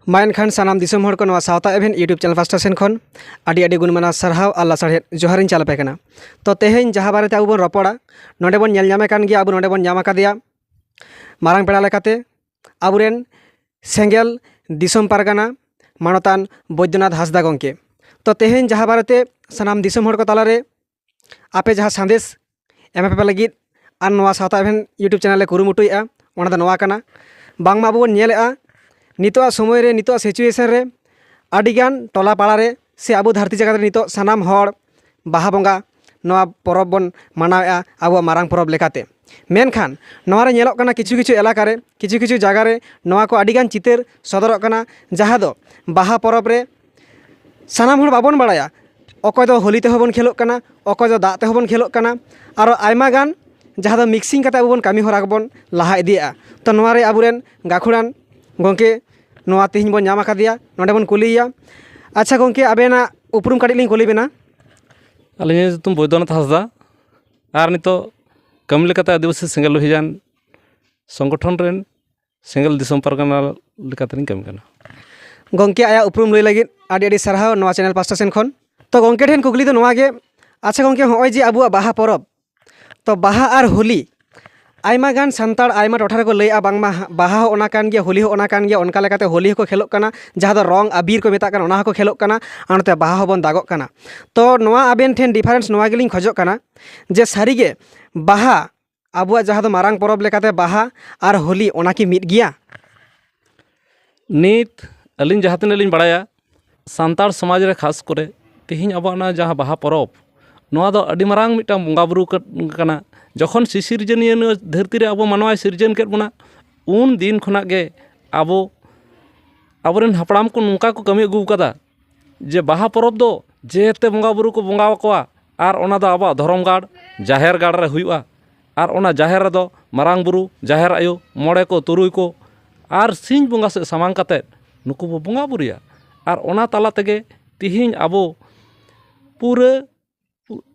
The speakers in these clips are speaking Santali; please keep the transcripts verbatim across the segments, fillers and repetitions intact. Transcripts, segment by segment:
ᱢᱟ ᱮᱱᱠᱷᱟᱱ ᱥᱟᱱᱟᱢ ᱫᱤᱥᱚᱢ ᱦᱚᱲ ᱠᱚ ᱱᱚᱣᱟ ᱥᱟᱶᱛᱟ ᱮᱵᱷᱮᱱ YouTube channel ᱯᱟᱥᱴᱟ ᱥᱮᱱ ᱠᱷᱚᱱ ᱟᱹᱰᱤ ᱟᱹᱰᱤ ᱜᱩᱱ ᱢᱟᱱᱟᱣ ᱥᱟᱨᱦᱟᱣ ᱟᱨ ᱞᱟᱥᱟᱲᱦᱮᱫ ᱡᱚᱦᱟᱨᱤᱧ ᱪᱟᱞ ᱟᱯᱮ ᱠᱟᱱᱟ᱾ ᱛᱚ ᱛᱮᱦᱮᱧ ᱡᱟᱦᱟᱸ ᱵᱟᱨᱮᱛᱮ ᱟᱵᱚ ᱵᱚᱱ ᱨᱚᱯᱚᱲᱟ, ᱱᱚᱰᱮ ᱵᱚᱱ ᱧᱮᱞ ᱧᱟᱢᱮ ᱠᱟᱱ ᱜᱮᱭᱟ, ᱟᱵᱚ ᱱᱚᱰᱮ ᱵᱚᱱ ᱧᱟᱢ ᱟᱠᱟᱫᱮᱭᱟ ᱢᱟᱨᱟᱝ ᱯᱮᱲᱟ ᱞᱮᱠᱟᱛᱮ ᱟᱵᱚᱨᱮᱱ ᱥᱮᱸᱜᱮᱞ ᱫᱤᱥᱚᱢ ᱯᱟᱨᱜᱟᱱᱟ ᱢᱟᱱᱚᱛᱟᱱ ᱵᱳᱭᱫᱚᱱᱟᱛᱷ ᱦᱟᱸᱥᱫᱟ ᱜᱚᱢᱠᱮ᱾ ᱛᱚ ᱛᱮᱦᱮᱧ ᱡᱟᱦᱟᱸ ᱵᱟᱨᱮᱛᱮ ᱥᱟᱱᱟᱢ ᱫᱤᱥᱚᱢ ᱦᱚᱲ ᱠᱚ ᱛᱟᱞᱟᱨᱮ ᱟᱯᱮ ᱡᱟᱦᱟᱸ ᱥᱟᱸᱫᱮᱥ ᱮᱢᱟ ᱯᱮ ᱞᱟᱹᱜᱤᱫ ᱟᱨ ᱱᱚᱣᱟ ᱥᱟᱶᱛᱟ ᱮᱵᱷᱮᱱ YouTube channel ᱞᱮ ᱠᱩᱨᱩᱢᱩᱴᱩᱭᱮᱫᱼᱟ, ᱚᱱᱟ ᱫᱚ ᱱᱚᱣᱟ ᱠᱟᱱᱟ᱾ ᱵᱟᱝᱢᱟ ᱟᱵᱚ ᱵᱚᱱ ᱧᱮᱞᱮᱫᱼᱟ, ᱱᱤᱛᱚᱜᱟᱜ ᱥᱚᱢᱚᱭ ᱨᱮ, ᱱᱤᱛᱚᱜᱟᱜ situation ᱨᱮ ᱟᱹᱰᱤᱜᱟᱱ ᱴᱚᱞᱟ ᱯᱟᱲᱟ ᱨᱮ ᱥᱮ ᱟᱵᱚ ᱫᱷᱟᱹᱨᱛᱤ ᱡᱟᱠᱟᱛ ᱨᱮ ᱱᱤᱛᱚᱜ ᱥᱟᱱᱟᱢ ᱦᱚᱲ ᱵᱟᱦᱟ ᱵᱚᱸᱜᱟ ᱱᱚᱣᱟ ᱯᱚᱨᱚᱵᱽ ᱵᱚᱱ ᱢᱟᱱᱟᱣᱮᱫᱼᱟ ᱟᱵᱚᱣᱟᱜ ᱢᱟᱨᱟᱝ ᱯᱚᱨᱚᱵᱽ ᱞᱮᱠᱟᱛᱮ᱾ ᱢᱮᱱᱠᱷᱟᱱ ᱱᱚᱣᱟ ᱨᱮ ᱧᱮᱞᱚᱜ ᱠᱟᱱᱟ, ᱠᱤᱪᱷᱩ ᱠᱤᱪᱷᱩ ᱮᱞᱟᱠᱟ ᱨᱮ, ᱠᱤᱪᱷᱩ ᱠᱤᱪᱷᱩ ᱡᱟᱭᱜᱟ ᱨᱮ ᱱᱚᱣᱟ ᱠᱚ ᱟᱹᱰᱤᱜᱟᱱ ᱪᱤᱛᱟᱹᱨ ᱥᱚᱫᱚᱨᱚᱜ ᱠᱟᱱᱟ, ᱡᱟᱦᱟᱸ ᱫᱚ ᱵᱟᱦᱟ ᱯᱚᱨᱚᱵᱽ ᱨᱮ ᱥᱟᱱᱟᱢ ᱦᱚᱲ ᱵᱟᱵᱚᱱ ᱵᱟᱲᱟᱭᱟ, ᱚᱠᱚᱭ ᱫᱚ ᱦᱳᱞᱤ ᱛᱮᱦᱚᱸ ᱵᱚᱱ ᱠᱷᱮᱞᱳᱜ ᱠᱟᱱᱟ, ᱚᱠᱚᱭ ᱫᱚ ᱫᱟᱜ ᱛᱮᱦᱚᱸ ᱵᱚᱱ ᱠᱷᱮᱞᱳᱜ ᱠᱟᱱᱟ, ᱟᱨᱚ ᱟᱭᱢᱟ ᱜᱟᱱ ᱡᱟᱦᱟᱸ ᱫᱚ mixing ᱠᱟᱛᱮ ᱟᱵᱚ ᱵᱚᱱ ᱠᱟᱹᱢᱤ ᱦᱚᱨᱟ ᱠᱚᱵᱚᱱ ᱞᱟᱦᱟ ᱤᱫᱤᱭᱮᱫᱼᱟ᱾ ᱛᱚ ᱱᱚᱣᱟ ᱨᱮ ᱟᱵᱚᱨᱮᱱ ᱜᱟᱹᱠᱷᱩᱲᱟᱱ ᱜᱚᱢᱠᱮ ᱱᱚᱣᱟ ᱛᱮᱦᱮᱧ ᱵᱚᱱ ᱧᱟᱢ ᱟᱠᱟᱫᱮᱭᱟ, ᱱᱚᱰᱮ ᱵᱚᱱ ᱠᱩᱞᱤᱭᱮᱭᱟ᱾ ᱟᱪᱪᱷᱟ ᱜᱚᱢᱠᱮ, ᱟᱵᱮᱱᱟᱜ ᱩᱯᱨᱩᱢ ᱠᱟᱹᱴᱤᱡ ᱞᱤᱧ ᱠᱩᱞᱤ ᱵᱮᱱᱟ᱾ ᱟᱹᱞᱤᱧᱟᱜ ᱧᱩᱛᱩᱢ ᱵᱳᱭᱫᱚᱱᱟᱛᱷ ᱦᱟᱸᱥᱫᱟ, ᱟᱨ ᱱᱤᱛᱚᱜ ᱠᱟᱹᱢᱤ ᱞᱮᱠᱟᱛᱮ ᱟᱹᱫᱤᱵᱟᱹᱥᱤ ᱥᱮᱸᱜᱮᱞ ᱚᱵᱷᱤᱡᱟᱱ ᱥᱚᱝᱜᱚᱴᱷᱚᱱ ᱨᱮᱱ ᱥᱮᱸᱜᱮᱞ ᱫᱤᱥᱚᱢ ᱯᱟᱨᱜᱟᱱᱟ ᱞᱮᱠᱟᱛᱮᱞᱤᱧ ᱠᱟᱹᱢᱤ ᱠᱟᱱᱟ᱾ ᱜᱚᱢᱠᱮ, ᱟᱭᱟᱜ ᱩᱯᱨᱩᱢ ᱞᱟᱹᱭ ᱞᱟᱹᱜᱤᱫ ᱟᱹᱰᱤ ᱟᱹᱰᱤ ᱥᱟᱨᱦᱟᱣ ᱱᱚᱣᱟ channel ᱯᱟᱥᱴᱟ ᱥᱮᱱ ᱠᱷᱚᱱ᱾ ᱛᱚ ᱜᱚᱢᱠᱮ ᱴᱷᱮᱱ ᱠᱩᱠᱞᱤ ᱫᱚ ᱱᱚᱣᱟ ᱜᱮ, ᱟᱪᱪᱷᱟ ᱜᱚᱢᱠᱮ, ᱦᱚᱸᱜᱼᱚᱭ ᱡᱮ ᱟᱵᱚᱣᱟᱜ ᱵᱟᱦᱟ ᱯᱚᱨᱚᱵᱽ, ᱛᱚ ᱵᱟᱦᱟ ᱟᱨ ᱦᱳᱞᱤ, ᱟᱭᱢᱟ ᱜᱟᱱ ᱥᱟᱱᱛᱟᱲ ᱟᱭᱢᱟ ᱴᱚᱴᱷᱟ ᱨᱮᱠᱚ ᱞᱟᱹᱭᱮᱫᱼᱟ ᱵᱟᱝᱢᱟ ᱵᱟᱦᱟ ᱦᱚᱸ ᱚᱱᱟ ᱠᱟᱱ ᱜᱮᱭᱟ, ᱦᱳᱞᱤ ᱦᱚᱸ ᱚᱱᱟ ᱠᱟᱱ ᱜᱮᱭᱟ, ᱚᱱᱠᱟ ᱞᱮᱠᱟᱛᱮ ᱦᱳᱞᱤ ᱦᱚᱸᱠᱚ ᱠᱷᱮᱞᱳᱜ ᱠᱟᱱᱟ, ᱡᱟᱦᱟᱸ ᱫᱚ ᱨᱚᱝ ᱟᱵᱤᱨ ᱠᱚ ᱢᱮᱛᱟᱜ ᱠᱟᱱᱟ, ᱚᱱᱟ ᱦᱚᱸᱠᱚ ᱠᱷᱮᱞᱳᱜ ᱠᱟᱱᱟ, ᱟᱨ ᱱᱚᱛᱮ ᱵᱟᱦᱟ ᱦᱚᱸᱵᱚᱱ ᱫᱟᱜᱚᱜ ᱠᱟᱱᱟ᱾ ᱛᱚ ᱱᱚᱣᱟ ᱟᱵᱮᱱ ᱴᱷᱮᱱ difference ᱱᱚᱣᱟ ᱜᱮᱞᱤᱧ ᱠᱷᱚᱡᱚᱜ ᱠᱟᱱᱟ ᱡᱮ ᱥᱟᱹᱨᱤᱜᱮ ᱵᱟᱦᱟ ᱟᱵᱚᱣᱟᱜ ᱡᱟᱦᱟᱸ ᱫᱚ ᱢᱟᱨᱟᱝ ᱯᱚᱨᱚᱵᱽ ᱞᱮᱠᱟᱛᱮ ᱵᱟᱦᱟ ᱟᱨ ᱦᱳᱞᱤ, ᱚᱱᱟ ᱠᱤ ᱢᱤᱫ ᱜᱮᱭᱟ? ᱱᱤᱛ ᱟᱹᱞᱤᱧ ᱡᱟᱦᱟᱸ ᱛᱤᱱᱟᱹᱜ ᱞᱤᱧ ᱵᱟᱲᱟᱭᱟ, ᱥᱟᱱᱛᱟᱲ ᱥᱚᱢᱟᱡᱽ ᱨᱮ ᱠᱷᱟᱥ ᱠᱚᱨᱮ ᱛᱮᱦᱮᱧ ᱟᱵᱚᱣᱟᱜ ᱚᱱᱟ ᱡᱟᱦᱟᱸ ᱵᱟᱦᱟ ᱯᱚᱨᱚᱵᱽ, ᱱᱚᱣᱟ ᱫᱚ ᱟᱹᱰᱤ ᱢᱟᱨᱟᱝ ᱢᱤᱫᱴᱟᱝ ᱵᱚᱸᱜᱟ ᱵᱩᱨᱩ ᱠᱟᱱᱟ᱾ ᱡᱚᱠᱷᱚᱱ ᱥᱤᱥᱤᱨᱡᱟᱹᱱᱤᱭᱟᱹ ᱱᱚᱣᱟ ᱫᱷᱟᱹᱨᱛᱤ ᱨᱮ ᱟᱵᱚ ᱢᱟᱱᱣᱟᱭ ᱥᱤᱨᱡᱟᱹᱱ ᱠᱮᱫ ᱵᱚᱱᱟ, ᱩᱱ ᱫᱤᱱ ᱠᱷᱚᱱᱟᱜ ᱜᱮ ᱟᱵᱚ ᱟᱵᱚᱨᱮᱱ ᱦᱟᱯᱲᱟᱢ ᱠᱚ ᱱᱚᱝᱠᱟ ᱠᱚ ᱠᱟᱹᱢᱤ ᱟᱹᱜᱩ ᱟᱠᱟᱫᱟ ᱡᱮ ᱵᱟᱦᱟ ᱯᱚᱨᱚᱵᱽ ᱫᱚ ᱡᱮᱛᱮ ᱵᱚᱸᱜᱟ ᱵᱩᱨᱩ ᱠᱚ ᱵᱚᱸᱜᱟ ᱟᱠᱚᱣᱟ, ᱟᱨ ᱚᱱᱟ ᱫᱚ ᱟᱵᱚᱣᱟᱜ ᱫᱷᱚᱨᱚᱢ ᱜᱟᱲ ᱡᱟᱦᱮᱨ ᱜᱟᱲ ᱨᱮ ᱦᱩᱭᱩᱜᱼᱟ᱾ ᱟᱨ ᱚᱱᱟ ᱡᱟᱦᱮᱨ ᱨᱮᱫᱚ ᱢᱟᱨᱟᱝ ᱵᱩᱨᱩ, ᱡᱟᱦᱮᱨ ᱟᱭᱳ, ᱢᱚᱬᱮ ᱠᱚ, ᱛᱩᱨᱩᱭ ᱠᱚ ᱟᱨ ᱥᱤᱧ ᱵᱚᱸᱜᱟ ᱥᱮᱫ ᱥᱟᱢᱟᱝ ᱠᱟᱛᱮᱫ ᱱᱩᱠᱩ ᱵᱚ ᱵᱚᱸᱜᱟ ᱵᱩᱨᱩᱭᱟ᱾ ᱟᱨ ᱚᱱᱟ ᱛᱟᱞᱟ ᱛᱮᱜᱮ ᱛᱤᱦᱤᱧ ᱟᱵᱚ ᱯᱩᱨᱟᱹ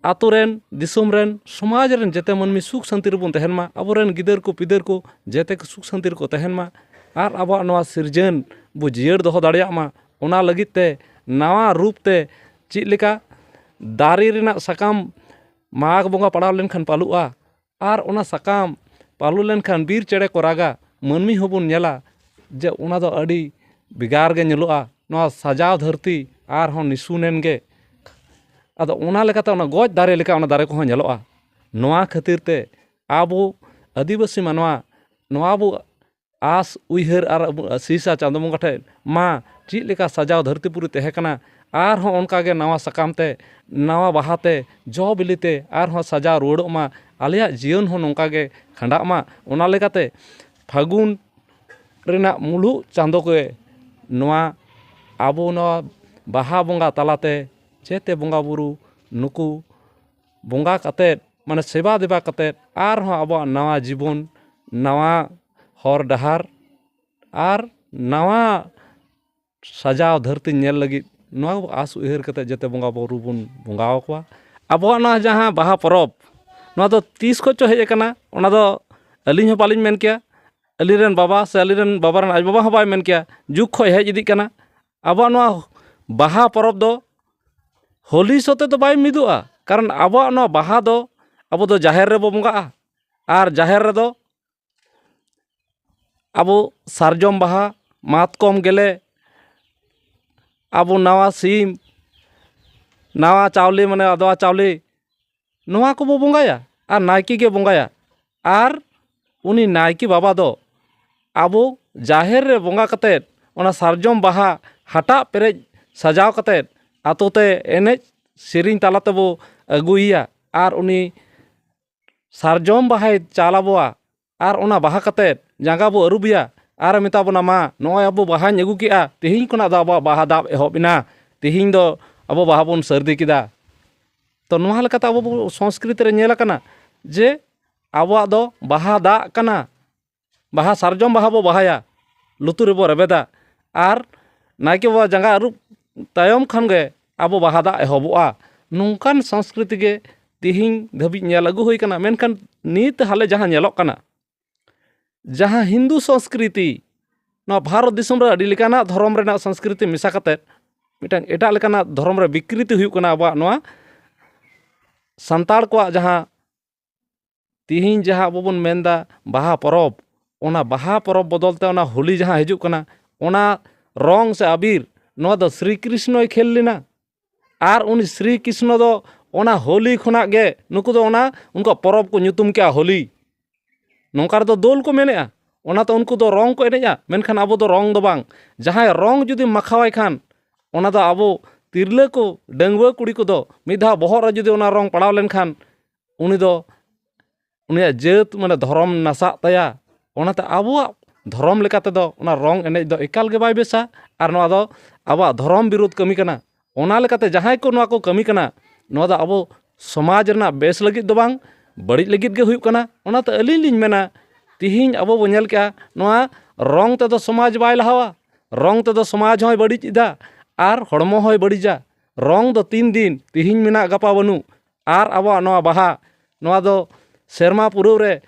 ᱟᱛᱳ ᱨᱮᱱ, ᱫᱤᱥᱚᱢ ᱨᱮᱱ, ᱥᱚᱢᱟᱡᱽ ᱨᱮᱱ ᱡᱮᱛᱮ ᱢᱟᱹᱱᱢᱤ ᱥᱩᱠ ᱥᱟᱱᱛᱤ ᱨᱮᱵᱚᱱ ᱛᱟᱦᱮᱱ ᱢᱟ, ᱟᱵᱚᱨᱮᱱ ᱜᱤᱫᱟᱹᱨ ᱠᱚ ᱯᱤᱫᱟᱹᱨ ᱠᱚ ᱡᱮᱛᱮ ᱠᱚ ᱥᱩᱠ ᱥᱟᱱᱛᱤ ᱨᱮᱠᱚ ᱛᱟᱦᱮᱱ ᱢᱟ᱾ ᱟᱨ ᱟᱵᱚᱣᱟᱜ ᱱᱚᱣᱟ ᱥᱤᱨᱡᱟᱹᱱ ᱵᱚ ᱡᱤᱭᱟᱹᱲ ᱫᱚᱦᱚ ᱫᱟᱲᱮᱭᱟᱜ ᱢᱟ, ᱚᱱᱟ ᱞᱟᱹᱜᱤᱫ ᱛᱮ ᱱᱟᱣᱟ ᱨᱩᱯ ᱛᱮ ᱪᱮᱫ ᱞᱮᱠᱟ ᱫᱟᱨᱮ ᱨᱮᱱᱟᱜ ᱥᱟᱠᱟᱢ ᱢᱟᱜᱽ ᱵᱚᱸᱜᱟ ᱯᱟᱲᱟᱣ ᱞᱮᱱᱠᱷᱟᱱ ᱯᱟᱹᱞᱩᱜᱼᱟ, ᱟᱨ ᱚᱱᱟ ᱥᱟᱠᱟᱢ ᱯᱟᱹᱞᱩ ᱞᱮᱱᱠᱷᱟᱱ ᱵᱤᱨ ᱪᱮᱬᱮ ᱠᱚ ᱨᱟᱜᱟ, ᱢᱟᱹᱱᱢᱤ ᱦᱚᱸᱵᱚᱱ ᱧᱮᱞᱟ ᱡᱮ ᱚᱱᱟ ᱫᱚ ᱟᱹᱰᱤ ᱵᱷᱮᱜᱟᱨ ᱜᱮ ᱧᱮᱞᱚᱜᱼᱟ᱾ ᱱᱚᱣᱟ ᱥᱟᱡᱟᱣ ᱫᱷᱟᱹᱨᱛᱤ ᱟᱨᱦᱚᱸ ᱱᱤᱥᱩᱱᱮᱱ ᱜᱮ᱾ ᱟᱫᱚ ᱚᱱᱟ ᱞᱮᱠᱟᱛᱮ ᱚᱱᱟ ᱜᱚᱡ ᱫᱟᱨᱮ ᱞᱮᱠᱟ ᱚᱱᱟ ᱫᱟᱨᱮ ᱠᱚᱦᱚᱸ ᱧᱮᱞᱚᱜᱼᱟ᱾ ᱱᱚᱣᱟ ᱠᱷᱟᱹᱛᱤᱨ ᱛᱮ ᱟᱵᱚ ᱟᱹᱫᱤᱵᱟᱹᱥᱤ ᱢᱟᱱᱣᱟ ᱱᱚᱣᱟ ᱵᱚ ᱟᱥ ᱩᱭᱦᱟᱹᱨ ᱟᱨ ᱟᱵᱚ ᱟᱥᱤᱥᱟ ᱪᱟᱸᱫᱚ ᱵᱚᱸᱜᱟ ᱴᱷᱮᱱ, ᱢᱟ ᱪᱮᱫ ᱞᱮᱠᱟ ᱥᱟᱡᱟᱣ ᱫᱷᱟᱹᱨᱛᱤ ᱯᱩᱨᱤ ᱛᱟᱦᱮᱸ ᱠᱟᱱᱟ, ᱟᱨᱦᱚᱸ ᱚᱱᱠᱟ ᱜᱮ ᱱᱟᱣᱟ ᱥᱟᱠᱟᱢ ᱛᱮ, ᱱᱟᱣᱟ ᱵᱟᱦᱟ ᱛᱮ, ᱡᱚ ᱵᱤᱞᱤ ᱛᱮ ᱟᱨᱦᱚᱸ ᱥᱟᱡᱟᱣ ᱨᱩᱣᱟᱹᱲᱚᱜ ᱢᱟ, ᱟᱞᱮᱭᱟᱜ ᱡᱤᱭᱚᱱ ᱦᱚᱸ ᱱᱚᱝᱠᱟ ᱜᱮ ᱠᱷᱟᱸᱰᱟᱜ ᱢᱟ᱾ ᱚᱱᱟ ᱞᱮᱠᱟᱛᱮ ᱯᱷᱟᱹᱜᱩᱱ ᱨᱮᱱᱟᱜ ᱢᱩᱞᱩᱜ ᱪᱟᱸᱫᱚ ᱜᱮ ᱱᱚᱣᱟ ᱟᱵᱚ ᱱᱚᱣᱟ ᱵᱟᱦᱟ ᱵᱚᱸᱜᱟ ᱛᱟᱞᱟᱛᱮ ᱡᱮᱛᱮ ᱵᱚᱸᱜᱟ ᱵᱩᱨᱩ ᱱᱩᱠᱩ ᱵᱚᱸᱜᱟ ᱠᱟᱛᱮᱫ, ᱢᱟᱱᱮ ᱥᱮᱵᱟ ᱫᱮᱵᱟ ᱠᱟᱛᱮᱫ, ᱟᱨᱦᱚᱸ ᱟᱵᱚᱣᱟᱜ ᱱᱟᱣᱟ ᱡᱤᱵᱚᱱ, ᱱᱟᱣᱟ ᱦᱚᱨ ᱰᱟᱦᱟᱨ ᱟᱨ ᱱᱟᱣᱟ ᱥᱟᱡᱟᱣ ᱫᱷᱟᱹᱨᱛᱤ ᱧᱮᱞ ᱞᱟᱹᱜᱤᱫ ᱱᱚᱣᱟ ᱠᱚ ᱟᱥ ᱩᱭᱦᱟᱹᱨ ᱠᱟᱛᱮᱫ ᱡᱮᱛᱮ ᱵᱚᱸᱜᱟ ᱵᱩᱨᱩ ᱵᱚᱱ ᱵᱚᱸᱜᱟ ᱟᱠᱚᱣᱟ᱾ ᱟᱵᱚᱣᱟᱜ ᱱᱚᱣᱟ ᱡᱟᱦᱟᱸ ᱵᱟᱦᱟ ᱯᱚᱨᱚᱵᱽ, ᱱᱚᱣᱟ ᱫᱚ ᱛᱤᱥ ᱠᱷᱚᱱ ᱪᱚ ᱦᱮᱡ ᱟᱠᱟᱱᱟ, ᱚᱱᱟ ᱫᱚ ᱟᱹᱞᱤᱧ ᱦᱚᱸ ᱵᱟᱹᱞᱤᱧ ᱢᱮᱱ ᱠᱮᱭᱟ, ᱟᱹᱞᱤᱧ ᱨᱮᱱ ᱵᱟᱵᱟ ᱥᱮ ᱟᱹᱞᱤᱧ ᱨᱮᱱ ᱵᱟᱵᱟ ᱨᱮᱱ ᱟᱡ ᱵᱟᱵᱟ ᱦᱚᱸ ᱵᱟᱭ ᱢᱮᱱ ᱠᱮᱭᱟ, ᱡᱩᱜᱽ ᱠᱷᱚᱱ ᱦᱮᱡ ᱤᱫᱤᱜ ᱠᱟᱱᱟ᱾ ᱟᱵᱚᱣᱟᱜ ᱱᱚᱣᱟ ᱵᱟᱦᱟ ᱯᱚᱨᱚᱵᱽ ᱫᱚ ᱦᱳᱞᱤ ᱥᱚᱛᱮ ᱫᱚ ᱵᱟᱭ ᱢᱤᱫᱚᱜᱼᱟ, ᱠᱟᱨᱚᱱ ᱟᱵᱚᱣᱟᱜ ᱱᱚᱣᱟ ᱵᱟᱦᱟ ᱫᱚ ᱟᱵᱚ ᱫᱚ ᱡᱟᱦᱮᱨ ᱨᱮᱵᱚ ᱵᱚᱸᱜᱟᱜᱼᱟ, ᱟᱨ ᱡᱟᱦᱮᱨ ᱨᱮᱫᱚ ᱟᱵᱚ ᱥᱟᱨᱡᱚᱢ ᱵᱟᱦᱟ, ᱢᱟᱛᱠᱚᱢ ᱜᱮᱞᱮ, ᱟᱵᱚ ᱱᱟᱣᱟ ᱥᱤᱢ, ᱱᱟᱣᱟ ᱪᱟᱣᱞᱮ, ᱢᱟᱱᱮ ᱟᱫᱽᱣᱟ ᱪᱟᱣᱞᱮ, ᱱᱚᱣᱟ ᱠᱚᱵᱚ ᱵᱚᱸᱜᱟᱭᱟ ᱟᱨ ᱱᱟᱭᱠᱮ ᱜᱮ ᱵᱚᱸᱜᱟᱭᱟ᱾ ᱟᱨ ᱩᱱᱤ ᱱᱟᱭᱠᱮ ᱵᱟᱵᱟ ᱫᱚ ᱟᱵᱚ ᱡᱟᱦᱮᱨ ᱨᱮ ᱵᱚᱸᱜᱟ ᱠᱟᱛᱮᱫ, ᱚᱱᱟ ᱥᱟᱨᱡᱚᱢ ᱵᱟᱦᱟ ᱦᱟᱴᱟᱜ ᱯᱮᱨᱮᱡ ᱥᱟᱡᱟᱣ ᱠᱟᱛᱮᱫ, ᱟᱛᱳ ᱛᱮ ᱮᱱᱮᱡ ᱥᱮᱨᱮᱧ ᱛᱟᱞᱟ ᱛᱮᱵᱚ ᱟᱹᱜᱩᱭᱮᱭᱟ᱾ ᱟᱨ ᱩᱱᱤ ᱥᱟᱨᱡᱚᱢ ᱵᱟᱦᱟᱭ ᱪᱟᱞ ᱟᱵᱚᱣᱟ᱾ ᱟᱨ ᱚᱱᱟ ᱵᱟᱦᱟ ᱠᱟᱛᱮᱫ ᱡᱟᱸᱜᱟ ᱵᱚ ᱟᱹᱨᱩᱵᱮᱭᱟ ᱟᱨ ᱢᱮᱛᱟ ᱵᱚᱱᱟ, "ᱢᱟ, ᱱᱚᱜᱼᱚᱭ ᱟᱵᱚ ᱵᱟᱦᱟᱧ ᱟᱹᱜᱩ ᱠᱮᱜᱼᱟ, ᱛᱮᱦᱮᱧ ᱠᱷᱚᱱᱟᱜ ᱫᱚ ᱟᱵᱚᱣᱟᱜ ᱵᱟᱦᱟ ᱫᱟᱵ ᱮᱦᱚᱵ ᱮᱱᱟ, ᱛᱮᱦᱮᱧ ᱫᱚ ᱟᱵᱚ ᱵᱟᱦᱟ ᱵᱚᱱ ᱥᱟᱹᱨᱫᱤ ᱠᱮᱫᱟ᱾" ᱛᱚ ᱱᱚᱣᱟ ᱞᱮᱠᱟᱛᱮ ᱟᱵᱚ ᱵᱚ ᱥᱚᱝᱥᱠᱨᱤᱛᱤ ᱨᱮ ᱧᱮᱞ ᱟᱠᱟᱱᱟ ᱡᱮ ᱟᱵᱚᱣᱟᱜ ᱫᱚ ᱵᱟᱦᱟ ᱫᱟᱜ ᱠᱟᱱᱟ, ᱵᱟᱦᱟ, ᱥᱟᱨᱡᱚᱢ ᱵᱟᱦᱟ ᱵᱚ ᱵᱟᱦᱟᱭᱟ, ᱞᱩᱛᱩᱨ ᱨᱮᱵᱚ ᱨᱮᱵᱮᱫᱟ, ᱟᱨ ᱱᱟᱭᱠᱮ ᱵᱟᱵᱟ ᱡᱟᱸᱜᱟ ᱟᱹᱨᱩᱵ ᱛᱟᱭᱚᱢ ᱠᱷᱟᱱ ᱜᱮ ᱟᱵᱚ ᱵᱟᱦᱟ ᱫᱟᱜ ᱮᱦᱚᱵᱚᱜᱼᱟ᱾ ᱱᱚᱝᱠᱟᱱ ᱥᱚᱝᱥᱠᱨᱤᱛᱤ ᱜᱮ ᱛᱮᱦᱮᱧ ᱫᱷᱟᱹᱵᱤᱡ ᱧᱮᱞ ᱟᱹᱜᱩ ᱦᱩᱭ ᱠᱟᱱᱟ᱾ ᱢᱮᱱᱠᱷᱟᱱ ᱱᱤᱛ ᱦᱟᱞᱮ ᱡᱟᱦᱟᱸ ᱧᱮᱞᱚᱜ ᱠᱟᱱᱟ, ᱡᱟᱦᱟᱸ ᱦᱤᱱᱫᱩ ᱥᱚᱝᱥᱠᱨᱤᱛᱤ, ᱱᱚᱣᱟ ᱵᱷᱟᱨᱚᱛ ᱫᱤᱥᱚᱢ ᱨᱮ ᱟᱹᱰᱤ ᱞᱮᱠᱟᱱᱟᱜ ᱫᱷᱚᱨᱚᱢ ᱨᱮᱱᱟᱜ ᱥᱚᱝᱥᱠᱨᱤᱛᱤ ᱢᱮᱥᱟ ᱠᱟᱛᱮᱫ ᱢᱤᱫᱴᱟᱝ ᱮᱴᱟᱜ ᱞᱮᱠᱟᱱᱟᱜ ᱫᱷᱚᱨᱚᱢ ᱨᱮ ᱵᱤᱠᱨᱤᱛᱤ ᱦᱩᱭᱩᱜ ᱠᱟᱱᱟ ᱟᱵᱚᱣᱟᱜ ᱱᱚᱣᱟ ᱥᱟᱱᱛᱟᱲ ᱠᱚᱣᱟᱜ ᱡᱟᱦᱟᱸ ᱛᱤᱦᱤᱧ ᱡᱟᱦᱟᱸ ᱟᱵᱚ ᱵᱚᱱ ᱢᱮᱱᱫᱟ ᱵᱟᱦᱟ ᱯᱚᱨᱚᱵᱽ, ᱚᱱᱟ ᱵᱟᱦᱟ ᱯᱚᱨᱚᱵᱽ ᱵᱚᱫᱚᱞ ᱛᱮ ᱚᱱᱟ ᱦᱳᱞᱤ ᱡᱟᱦᱟᱸ ᱦᱤᱡᱩᱜ ᱠᱟᱱᱟ, ᱚᱱᱟ ᱨᱚᱝ ᱥᱮ ᱟᱵᱤᱨ, ᱱᱚᱣᱟ ᱫᱚ ᱥᱨᱤ ᱠᱨᱤᱥᱱᱚᱭ ᱠᱷᱮᱞ ᱞᱮᱱᱟ᱾ ᱟᱨ ᱩᱱᱤ ᱥᱨᱤ ᱠᱨᱤᱥᱱᱚ ᱫᱚ ᱚᱱᱟ ᱦᱳᱞᱤ ᱠᱷᱚᱱᱟᱜ ᱜᱮ ᱱᱩᱠᱩ ᱫᱚ ᱚᱱᱟ ᱩᱱᱠᱩᱣᱟᱜ ᱯᱚᱨᱚᱵᱽ ᱠᱚ ᱧᱩᱛᱩᱢ ᱠᱮᱜᱼᱟ ᱦᱳᱞᱤ᱾ ᱱᱚᱝᱠᱟ ᱨᱮᱫᱚ ᱫᱳᱞ ᱠᱚ ᱢᱮᱱᱮᱜᱼᱟ, ᱚᱱᱟᱛᱮ ᱩᱱᱠᱩ ᱫᱚ ᱨᱚᱝ ᱠᱚ ᱮᱱᱮᱡᱼᱟ, ᱢᱮᱱᱠᱷᱟᱱ ᱟᱵᱚ ᱫᱚ ᱨᱚᱝ ᱫᱚ ᱵᱟᱝ᱾ ᱡᱟᱦᱟᱸᱭ ᱨᱚᱝ ᱡᱩᱫᱤᱢ ᱢᱟᱠᱷᱟᱣᱟᱭ ᱠᱷᱟᱱ, ᱚᱱᱟ ᱫᱚ ᱟᱵᱚ ᱛᱤᱨᱞᱟᱹ ᱠᱚ, ᱰᱟᱺᱜᱩᱣᱟᱹ ᱠᱩᱲᱤ ᱠᱚᱫᱚ ᱢᱤᱫ ᱫᱷᱟᱣ ᱵᱚᱦᱚᱜ ᱨᱮ ᱡᱩᱫᱤ ᱚᱱᱟ ᱨᱚᱝ ᱯᱟᱲᱟᱣ ᱞᱮᱱᱠᱷᱟᱱ, ᱩᱱᱤ ᱫᱚ ᱩᱱᱤᱭᱟᱜ ᱡᱟᱹᱛ ᱢᱟᱱᱮ ᱫᱷᱚᱨᱚᱢ ᱱᱟᱥᱟᱜ ᱛᱟᱭᱟ᱾ ᱚᱱᱟᱛᱮ ᱟᱵᱚᱣᱟᱜ ᱫᱷᱚᱨᱚᱢ ᱞᱮᱠᱟ ᱛᱮᱫᱚ ᱚᱱᱟ ᱨᱚᱝ ᱮᱱᱮᱡ ᱫᱚ ᱮᱠᱟᱞ ᱜᱮ ᱵᱟᱭ ᱵᱮᱥᱟ, ᱟᱨ ᱱᱚᱣᱟ ᱫᱚ ᱟᱵᱚᱣᱟᱜ ᱫᱷᱚᱨᱚᱢ ᱵᱤᱨᱳᱫᱷ ᱠᱟᱹᱢᱤ ᱠᱟᱱᱟ᱾ ᱚᱱᱟ ᱞᱮᱠᱟᱛᱮ ᱡᱟᱦᱟᱸᱭ ᱠᱚ ᱱᱚᱣᱟ ᱠᱚ ᱠᱟᱹᱢᱤ ᱠᱟᱱᱟ, ᱱᱚᱣᱟ ᱫᱚ ᱟᱵᱚ ᱥᱚᱢᱟᱡᱽ ᱨᱮᱱᱟᱜ ᱵᱮᱥ ᱞᱟᱹᱜᱤᱫ ᱫᱚ ᱵᱟᱝ, ᱵᱟᱹᱲᱤᱡ ᱞᱟᱹᱜᱤᱫ ᱜᱮ ᱦᱩᱭᱩᱜ ᱠᱟᱱᱟ᱾ ᱚᱱᱟᱛᱮ ᱟᱹᱞᱤᱧ ᱞᱤᱧ ᱢᱮᱱᱟ, ᱛᱤᱦᱤᱧ ᱟᱵᱚ ᱵᱚ ᱧᱮᱞ ᱠᱮᱜᱼᱟ, ᱱᱚᱣᱟ ᱨᱚᱝ ᱛᱮᱫᱚ ᱥᱚᱢᱟᱡᱽ ᱵᱟᱭ ᱞᱟᱦᱟᱣᱟ, ᱨᱚᱝ ᱛᱮᱫᱚ ᱥᱚᱢᱟᱡᱽ ᱦᱚᱸᱭ ᱵᱟᱹᱲᱤᱡ ᱮᱫᱟ ᱟᱨ ᱦᱚᱲᱢᱚ ᱦᱚᱸᱭ ᱵᱟᱹᱲᱤᱡᱟ᱾ ᱨᱚᱝ ᱫᱚ ᱛᱤᱱ ᱫᱤᱱ, ᱛᱤᱦᱤᱧ ᱢᱮᱱᱟᱜ ᱜᱟᱯᱟ ᱵᱟᱹᱱᱩᱜ᱾ ᱟᱨ ᱟᱵᱚᱣᱟᱜ ᱱᱚᱣᱟ ᱵᱟᱦᱟ, ᱱᱚᱣᱟ ᱫᱚ ᱥᱮᱨᱢᱟ ᱯᱩᱨᱟᱹᱣ ᱨᱮ